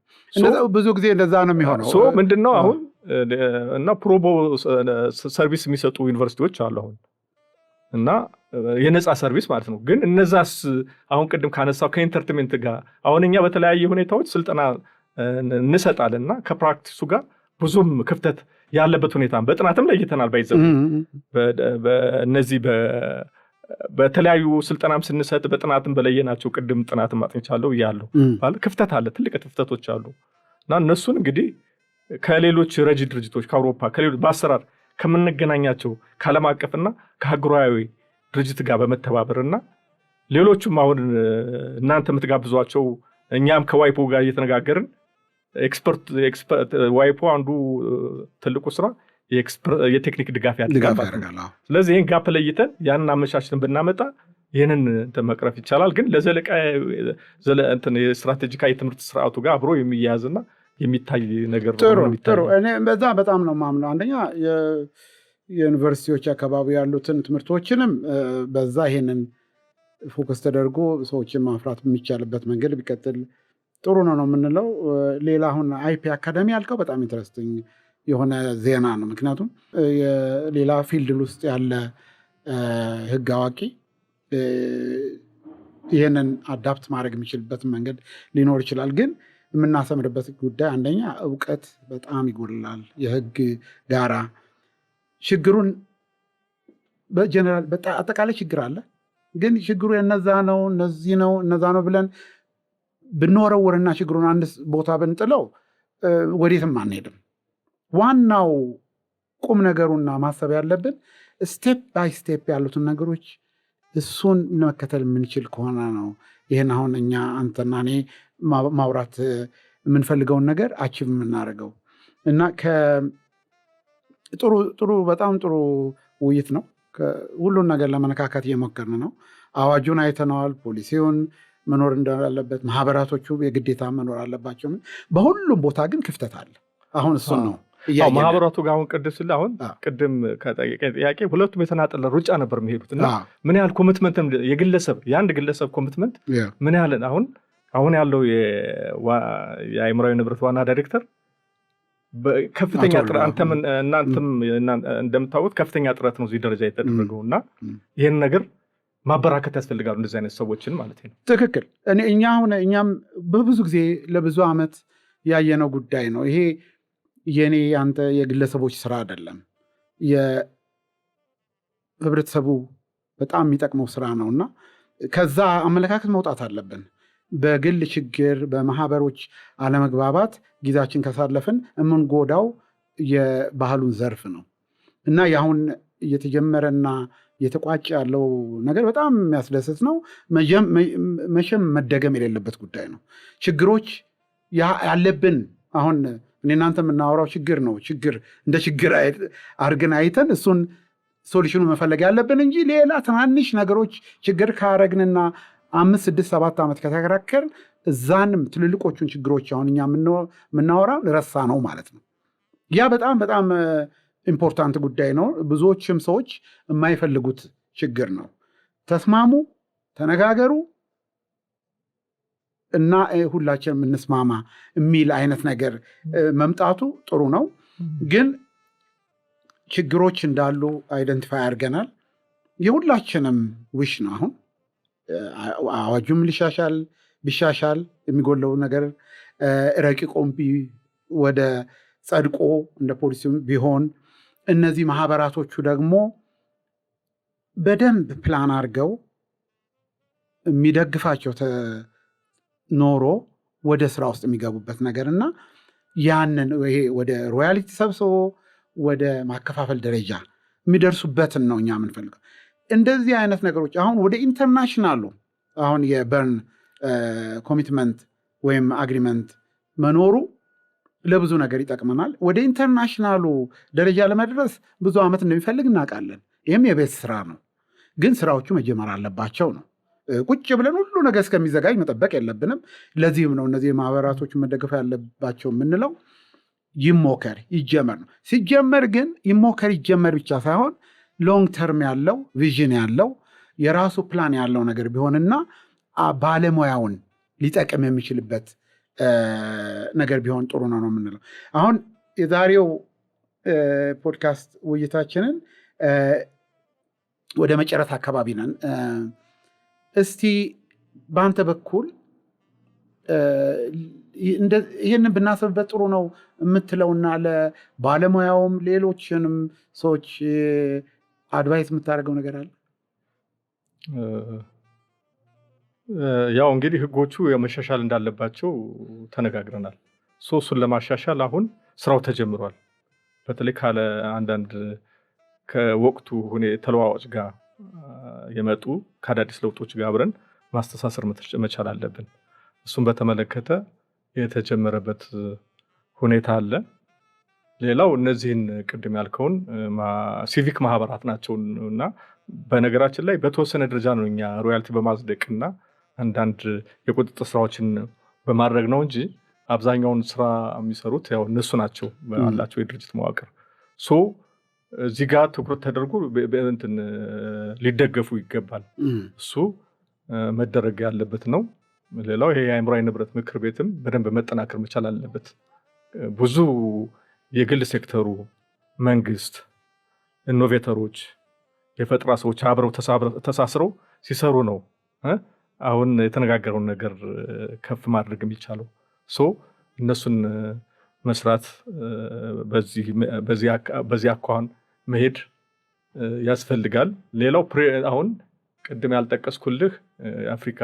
ብዙ ጊዜ እንደዛ ነው የሚሆነው። So ምንድን ነው አሁን እና pro bono service የሚሰጡ ዩኒቨርሲቲዎች አሉ አሁን እና የነፃ service ማለት ነው። ግን እነዛስ አሁን ቅድም ካነሳው ከ entertainment ጋር አሁን እኛ በተለያየ ሁኔታዎች ስልጠና እንሰጣለን እና ከ practice ኡ ጋር ብዙም ክፍተት ያለበት ሁኔታ በጥናትም ለይተናል። By the way እነዚህ በተለያዩ ስልጠናም ስንሰጥ በጥናትም በለየናቸው፣ ቅድም ጥናትም አጥንቻለሁ እያለሁ ክፍተት አለ፣ ትልቅ ክፍተቶች አሉ። እና እነሱን እንግዲህ ከሌሎች ረጂ ድርጅቶች፣ ከአውሮፓ፣ ከሌሎች በአሰራር ከምንገናኛቸው ከዓለም አቀፍና ከሀገራዊ ድርጅት ጋር በመተባበርና ሌሎቹም አሁን እናንተ የምትጋብዟቸው እኛም ከ WIPO ጋር እየተነጋገርን expert WIPO አንዱ ትልቁ ስራ የቴክኒክ ድጋፍ ያደርጋል። ስለዚህ ይህን gap ለይተን ያንን አመቻችተን ብናመጣ ይህንን እንትን መቅረፍ ይቻላል። ግን ለዘለቃ የስትራቴጂካዊ የትምህርት ስርዓቱ ጋር አብሮ የሚያያዝና የሚታይ ነገር። ጥሩ ጥሩ። እኔ በዛ በጣም ነው የማምነው። አንደኛ የዩኒቨርሲቲዎች አካባቢ ያሉትን ትምህርቶችንም በዛ ይሄንን focus ተደርጎ ሰዎችን ማፍራት የሚቻልበት መንገድ ቢቀጥል ጥሩ ነው ነው የምንለው። ሌላ አሁን IP academy ያልከው በጣም interesting የሆነ ዜና ነው። ምክንያቱም ሌላ field ውስጥ ያለ ህግ አዋቂ ይህንን adapt ማድረግ የሚችልበት መንገድ ሊኖር ይችላል። ግን የምናሰምርበት ጉዳይ አንደኛ እውቀት በጣም ይጎድላል። የህግ ጋራ ችግሩን በጀነራል አጠቃላይ ችግር አለ። ግን ችግሩ የነዛ ነው፣ እነዚህ ነው፣ እነዛ ነው ብለን ብንወረውርና ችግሩን አንድ ቦታ ብንጥለው ወዴትም አንሄድም። ዋናው ቁም ነገሩና ማሰብ ያለብን step by step ያሉትን ነገሮች እሱን መከተል የምንችል ከሆነ ነው ይህን አሁን እኛ አንተና እኔ ማውራት የምንፈልገውን ነገር achieve የምናደርገው። እና ጥሩ ጥሩ በጣም ጥሩ ውይይት ነው። ሁሉን ነገር ለመነካካት እየሞከርን ነው። አዋጁን አይተነዋል። ፖሊሲውን መኖር እንዳለበት፣ ማህበራቶቹ የግዴታ መኖር አለባቸው። በሁሉም ቦታ ግን ክፍተት አለ። አሁን እሱን ነው። ማህበራቱ ጋር አሁን ቅድም ስለ አሁን ቅድም ከጠየቀኝ ጥያቄ ሁለቱም የተናጠለ ሩጫ ነበር የሚሄዱት። እና ምን ያህል commitment የግለሰብ የአንድ ግለሰብ commitment ምን ያህል አሁን ያለው የአእምሯዊ ንብረት ዋና ዳይሬክተር ከፍተኛ ጥረት፣ አንተም እናንተም እንደምታውቁት ከፍተኛ ጥረት ነው እዚህ ደረጃ የተደረገው። እና ይህን ነገር ማበራከት ያስፈልጋሉ እንደዚህ አይነት ሰዎችን ማለት ነው። ትክክል። እኛ አሁን እኛም በብዙ ጊዜ ለብዙ ዓመት ያየነው ጉዳይ ነው። ይሄ የኔ አንተ የግለሰቦች ስራ አይደለም። የህብረተሰቡ በጣም የሚጠቅመው ስራ ነው እና ከዛ አመለካከት መውጣት አለብን። በግል ችግር በማህበሮች አለመግባባት ጊዜያችን ካሳለፍን የምንጎዳው የባህሉን ዘርፍ ነው። እና የአሁን እየተጀመረና እየተቋጨ ያለው ነገር በጣም የሚያስደስት ነው። መቼም መደገም የሌለበት ጉዳይ ነው። ችግሮች ያለብን አሁን እኔ እናንተ የምናወራው ችግር ነው። ችግር እንደ ችግር አድርገን አይተን እሱን solution ኑ መፈለግ ያለብን እንጂ ሌላ ትናንሽ ነገሮች ችግር ካረግንና 5፣ 6፣ 7 ዓመት ከተከራከርን እዛንም ትልልቆቹን ችግሮች አሁን እኛ የምናወራው ረሳ ነው ማለት ነው። ያ በጣም በጣም important ጉዳይ ነው። ብዙዎችም ሰዎች የማይፈልጉት ችግር ነው። ተስማሙ፣ ተነጋገሩ እና ሁላችንም እንስማማ የሚል አይነት ነገር መምጣቱ ጥሩ ነው። ግን ችግሮች እንዳሉ identify አድርገናል። የሁላችንም wish ነው። አሁን አዋጁም ሊሻሻል ቢሻሻል የሚጎለው ነገር ረቂቆም ወደ ጸድቆ እንደ ፖሊሲም ቢሆን፣ እነዚህ ማህበራቶቹ ደግሞ በደንብ ፕላን አድርገው የሚደግፋቸው ኖሮ ወደ ስራ ውስጥ የሚገቡበት ነገር እና ያንን ይሄ ወደ royalty ሰብስቦ ወደ ማከፋፈል ደረጃ የሚደርሱበትን ነው እኛ የምንፈልገው። እንደዚህ አይነት ነገሮች አሁን ወደ international ኡ አሁን የበርን commitment ወይም agreement መኖሩ ለብዙ ነገር ይጠቅመናል። ወደ international ኡ ደረጃ ለመድረስ ብዙ ዓመት እንደሚፈልግ እናውቃለን። ይህም የቤት ስራ ነው። ግን ስራዎቹ መጀመር አለባቸው ነው። ቁጭ ብለን ሁሉ ነገር እስከሚዘጋጅ መጠበቅ የለብንም። ለዚህም ነው እነዚህ ማህበራቶች መደገፍ ያለባቸው የምንለው። ይሞከር ይጀመር ነው። ሲጀመር ግን ይሞከር ይጀመር ብቻ ሳይሆን long term ያለው vision ያለው የራሱ ፕላን ያለው ነገር ቢሆንና ባለሙያውን ሊጠቅም የሚችልበት ነገር ቢሆን ጥሩ ነው ነው የምንለው። አሁን የዛሬው ፖድካስት ውይይታችንን ወደ መጨረስ አካባቢ ነን። እስቲ በአንተ በኩል ይህንን ብናስብበት ጥሩ ነው የምትለውና ለባለሙያውም ሌሎችንም ሰዎች advice የምታደርገው ነገር አለ? ያው እንግዲህ ህጎቹ መሻሻል እንዳለባቸው ተነጋግረናል። So እሱን ለማሻሻል አሁን ስራው ተጀምሯል። በተለይ ካለ አንዳንድ ከወቅቱ ተለዋዋጭ ጋር የመጡ ከአዳዲስ ለውጦች ጋር አብረን ማስተሳሰር መቻል አለብን። እሱን በተመለከተ የተጀመረበት ሁኔታ አለ። ሌላው እነዚህን ቅድም ያልከውን ሲቪክ ማህበራት ናቸው እና በነገራችን ላይ በተወሰነ ደረጃ ነው እኛ royalty በማጽደቅና አንዳንድ የቁጥጥር ስራዎችን በማድረግ ነው እንጂ አብዛኛውን ስራ የሚሰሩት ያው እነሱ ናቸው ባላቸው የድርጅት መዋቅር። So እዚህ ጋር ትኩረት ተደርጎ እንትን ሊደገፉ ይገባል። እሱ መደረግ ያለበት ነው። ሌላው ይሄ የአእምሯዊ ንብረት ምክር ቤትም በደንብ መጠናከር መቻል አለበት። ብዙ የግል ሴክተሩ፣ መንግስት፣ innovator ኦች፣ የፈጠራ ሰዎች አብረው ተሳስረው ሲሰሩ ነው አሁን የተነጋገረውን ነገር ከፍ ማድረግ የሚቻለው። So እነሱን መስራት፣ በዚህ አኳኋን መሄድ ያስፈልጋል። ሌላው አሁን ቅድም ያልጠቀስኩልህ የአፍሪካ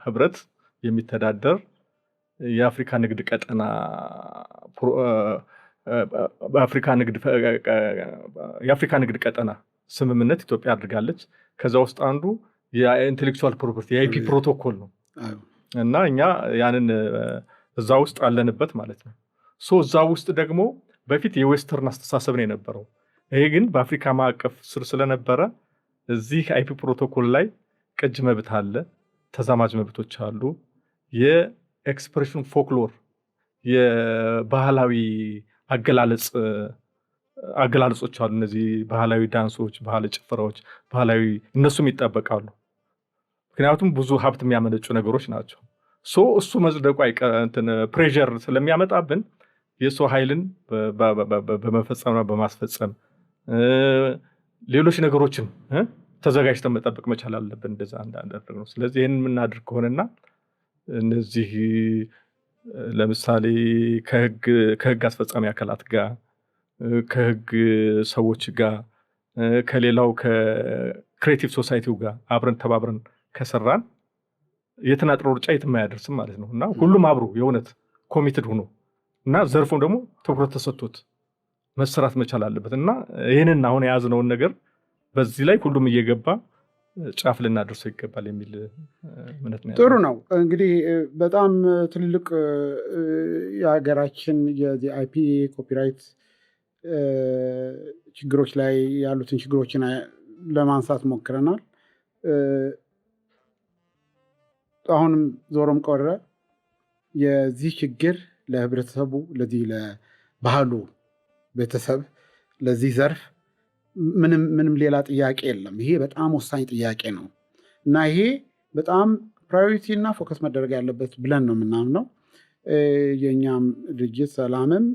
ህብረት የሚተዳደር የአፍሪካ ንግድ ቀጠና፣ የአፍሪካ ንግድ ቀጠና ስምምነት ኢትዮጵያ አድርጋለች። ከዛ ውስጥ አንዱ የ intellectual property የ IP protocol ነው እና እኛ ያንን እዛ ውስጥ አለንበት ማለት ነው። So እዛ ውስጥ ደግሞ በፊት የ western አስተሳሰብ ነው የነበረው። ይሄ ግን በአፍሪካ ማዕቀፍ ስር ስለነበረ እዚህ IP protocol ላይ ቅጅ መብት አለ፣ ተዛማጅ መብቶች አሉ። የ expression folklore የባህላዊ አገላለጾች አሉ። እነዚህ ባህላዊ ዳንሶች፣ ባህላዊ ጭፈራዎች፣ ባህላዊ እነሱም ይጠበቃሉ። ምክንያቱም ብዙ ሀብት የሚያመነጩ ነገሮች ናቸው። So እሱ መጽደቁ pressure ስለሚያመጣብን የሰው ኃይልን በመፈጸምና በማስፈጸም ሌሎች ነገሮችን ተዘጋጅተን መጠበቅ መቻል አለብን። እንደዛ እንዳደረግ ነው። ስለዚህ ይህንን የምናደርግ ከሆነና እነዚህ ለምሳሌ ከህግ አስፈጻሚ አካላት ጋር፣ ከህግ ሰዎች ጋር፣ ከሌላው ከ creative society ው ጋር አብረን ተባብረን ከሰራን የተናጥል ሩጫ የትም አያደርስም ማለት ነው። እና ሁሉም አብሮ የእውነት committed ሆኖ እና ዘርፉም ደግሞ ትኩረት ተሰጥቶት መሰራት መቻል አለበት። እና ይህንን አሁን የያዝነውን ነገር በዚህ ላይ ሁሉም እየገባ ጫፍ ልናደርሰው ይገባል የሚል እምነት ነው። ጥሩ ነው። እንግዲህ በጣም ትልልቅ የሀገራችን የ IP copyright ችግሮች ላይ ያሉትን ችግሮችን ለማንሳት ሞክረናል። አሁንም ዞሮም ቆረ የዚህ ችግር ለህብረተሰቡ፣ ለዚህ ለባህሉ ቤተሰብ፣ ለዚህ ዘርፍ ምንም ምንም ሌላ ጥያቄ የለም። ይሄ በጣም ወሳኝ ጥያቄ ነው እና ይሄ በጣም priority እና focus መደረግ ያለበት ብለን ነው የምናምነው። የእኛም ድርጅት ሰላምም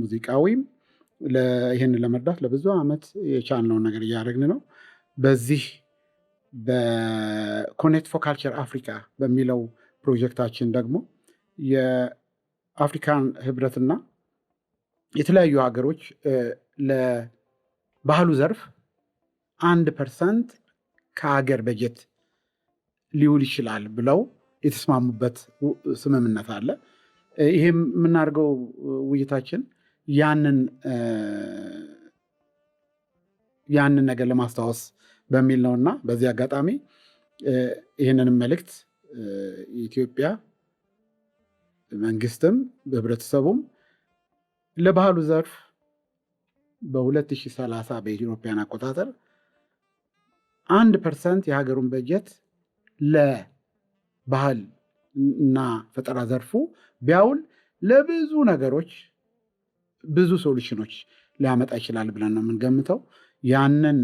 ሙዚቃዊም ይህንን ለመርዳት ለብዙ ዓመት የቻልነውን ነገር እያደረግን ነው። በዚህ በ Connect for Culture Africa በሚለው ፕሮጀክታችን ደግሞ የአፍሪካን ህብረትና የተለያዩ ሀገሮች ለባህሉ ዘርፍ 1% ከሀገር በጀት ሊውል ይችላል ብለው የተስማሙበት ስምምነት አለ። ይሄም የምናደርገው ውይይታችን ያንን ነገር ለማስታወስ በሚል ነውና በዚህ አጋጣሚ ይህንንም መልእክት የኢትዮጵያ መንግስትም ህብረተሰቡም ለባህሉ ዘርፍ በ2030 በኢትዮጵያን አቆጣጠር 1% የሀገሩን በጀት ለባህል እና ፈጠራ ዘርፉ ቢያውል ለብዙ ነገሮች ብዙ solution ኦች ሊያመጣ ይችላል ብለን ነው የምንገምተው። ያንን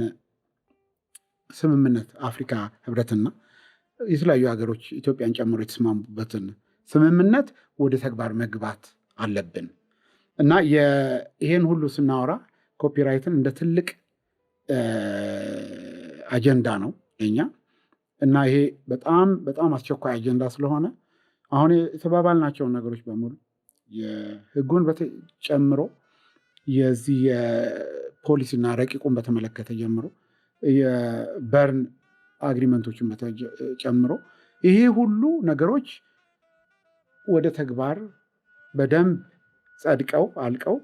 ስምምነት አፍሪካ ህብረትና የተለያዩ ሀገሮች ኢትዮጵያን ጨምሮ የተስማሙበትን ስምምነት ወደ ተግባር መግባት አለብን እና ይሄን ሁሉ ስናወራ copyright ን እንደ ትልቅ አጀንዳ ነው ለኛ እና ይሄ በጣም በጣም አስቸኳይ አጀንዳ ስለሆነ አሁን የተባባልናቸውን ነገሮች በሙሉ የህጉን ጨምሮ የዚህ የፖሊሲና ረቂቁን በተመለከተ ጀምሮ የበርን agreement ኦችን ጨምሮ ይሄ ሁሉ ነገሮች ወደ ተግባር በደንብ ጸድቀው አልቀው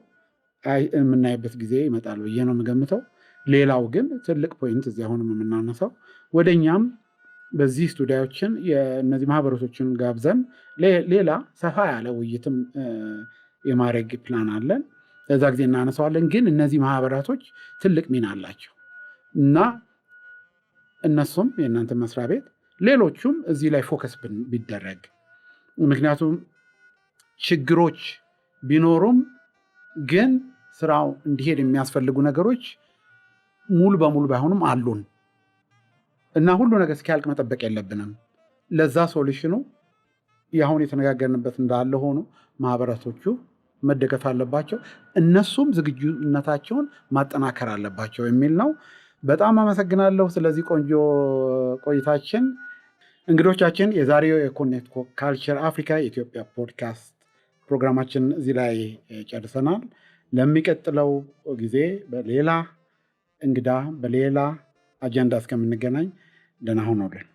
የምናይበት ጊዜ ይመጣል ብዬ ነው የምገምተው። ሌላው ግን ትልቅ point እዚህ አሁንም የምናነሳው ወደኛም በዚህ ስቱዲዮችን የእነዚህ ማህበረሰቦችን ጋብዘን ሌላ ሰፋ ያለ ውይይትም የማድረግ ፕላን አለን። ለዛ ጊዜ እናነሳዋለን። ግን እነዚህ ማህበራቶች ትልቅ ሚና አላቸው እና እነሱም የእናንተ መስሪያ ቤት ሌሎቹም እዚህ ላይ focus ቢደረግ፣ ምክንያቱም ችግሮች ቢኖሩም ግን ስራው እንዲሄድ የሚያስፈልጉ ነገሮች ሙሉ በሙሉ ባይሆኑም አሉን እና ሁሉ ነገር እስኪያልቅ መጠበቅ የለብንም። ለዛ solution ኑ የአሁን የተነጋገርንበት እንዳለ ሆኖ ማህበራቶቹ መደገፍ አለባቸው፣ እነሱም ዝግጁነታቸውን ማጠናከር አለባቸው የሚል ነው። በጣም አመሰግናለሁ ስለዚህ ቆንጆ ቆይታችን። እንግዶቻችን የዛሬው የ Connect Culture Africa የኢትዮጵያ ፖድካስት ፕሮግራማችን እዚህ ላይ ጨርሰናል። ለሚቀጥለው ጊዜ በሌላ እንግዳ በሌላ አጀንዳ እስከምንገናኝ ደህና ሁኑልን።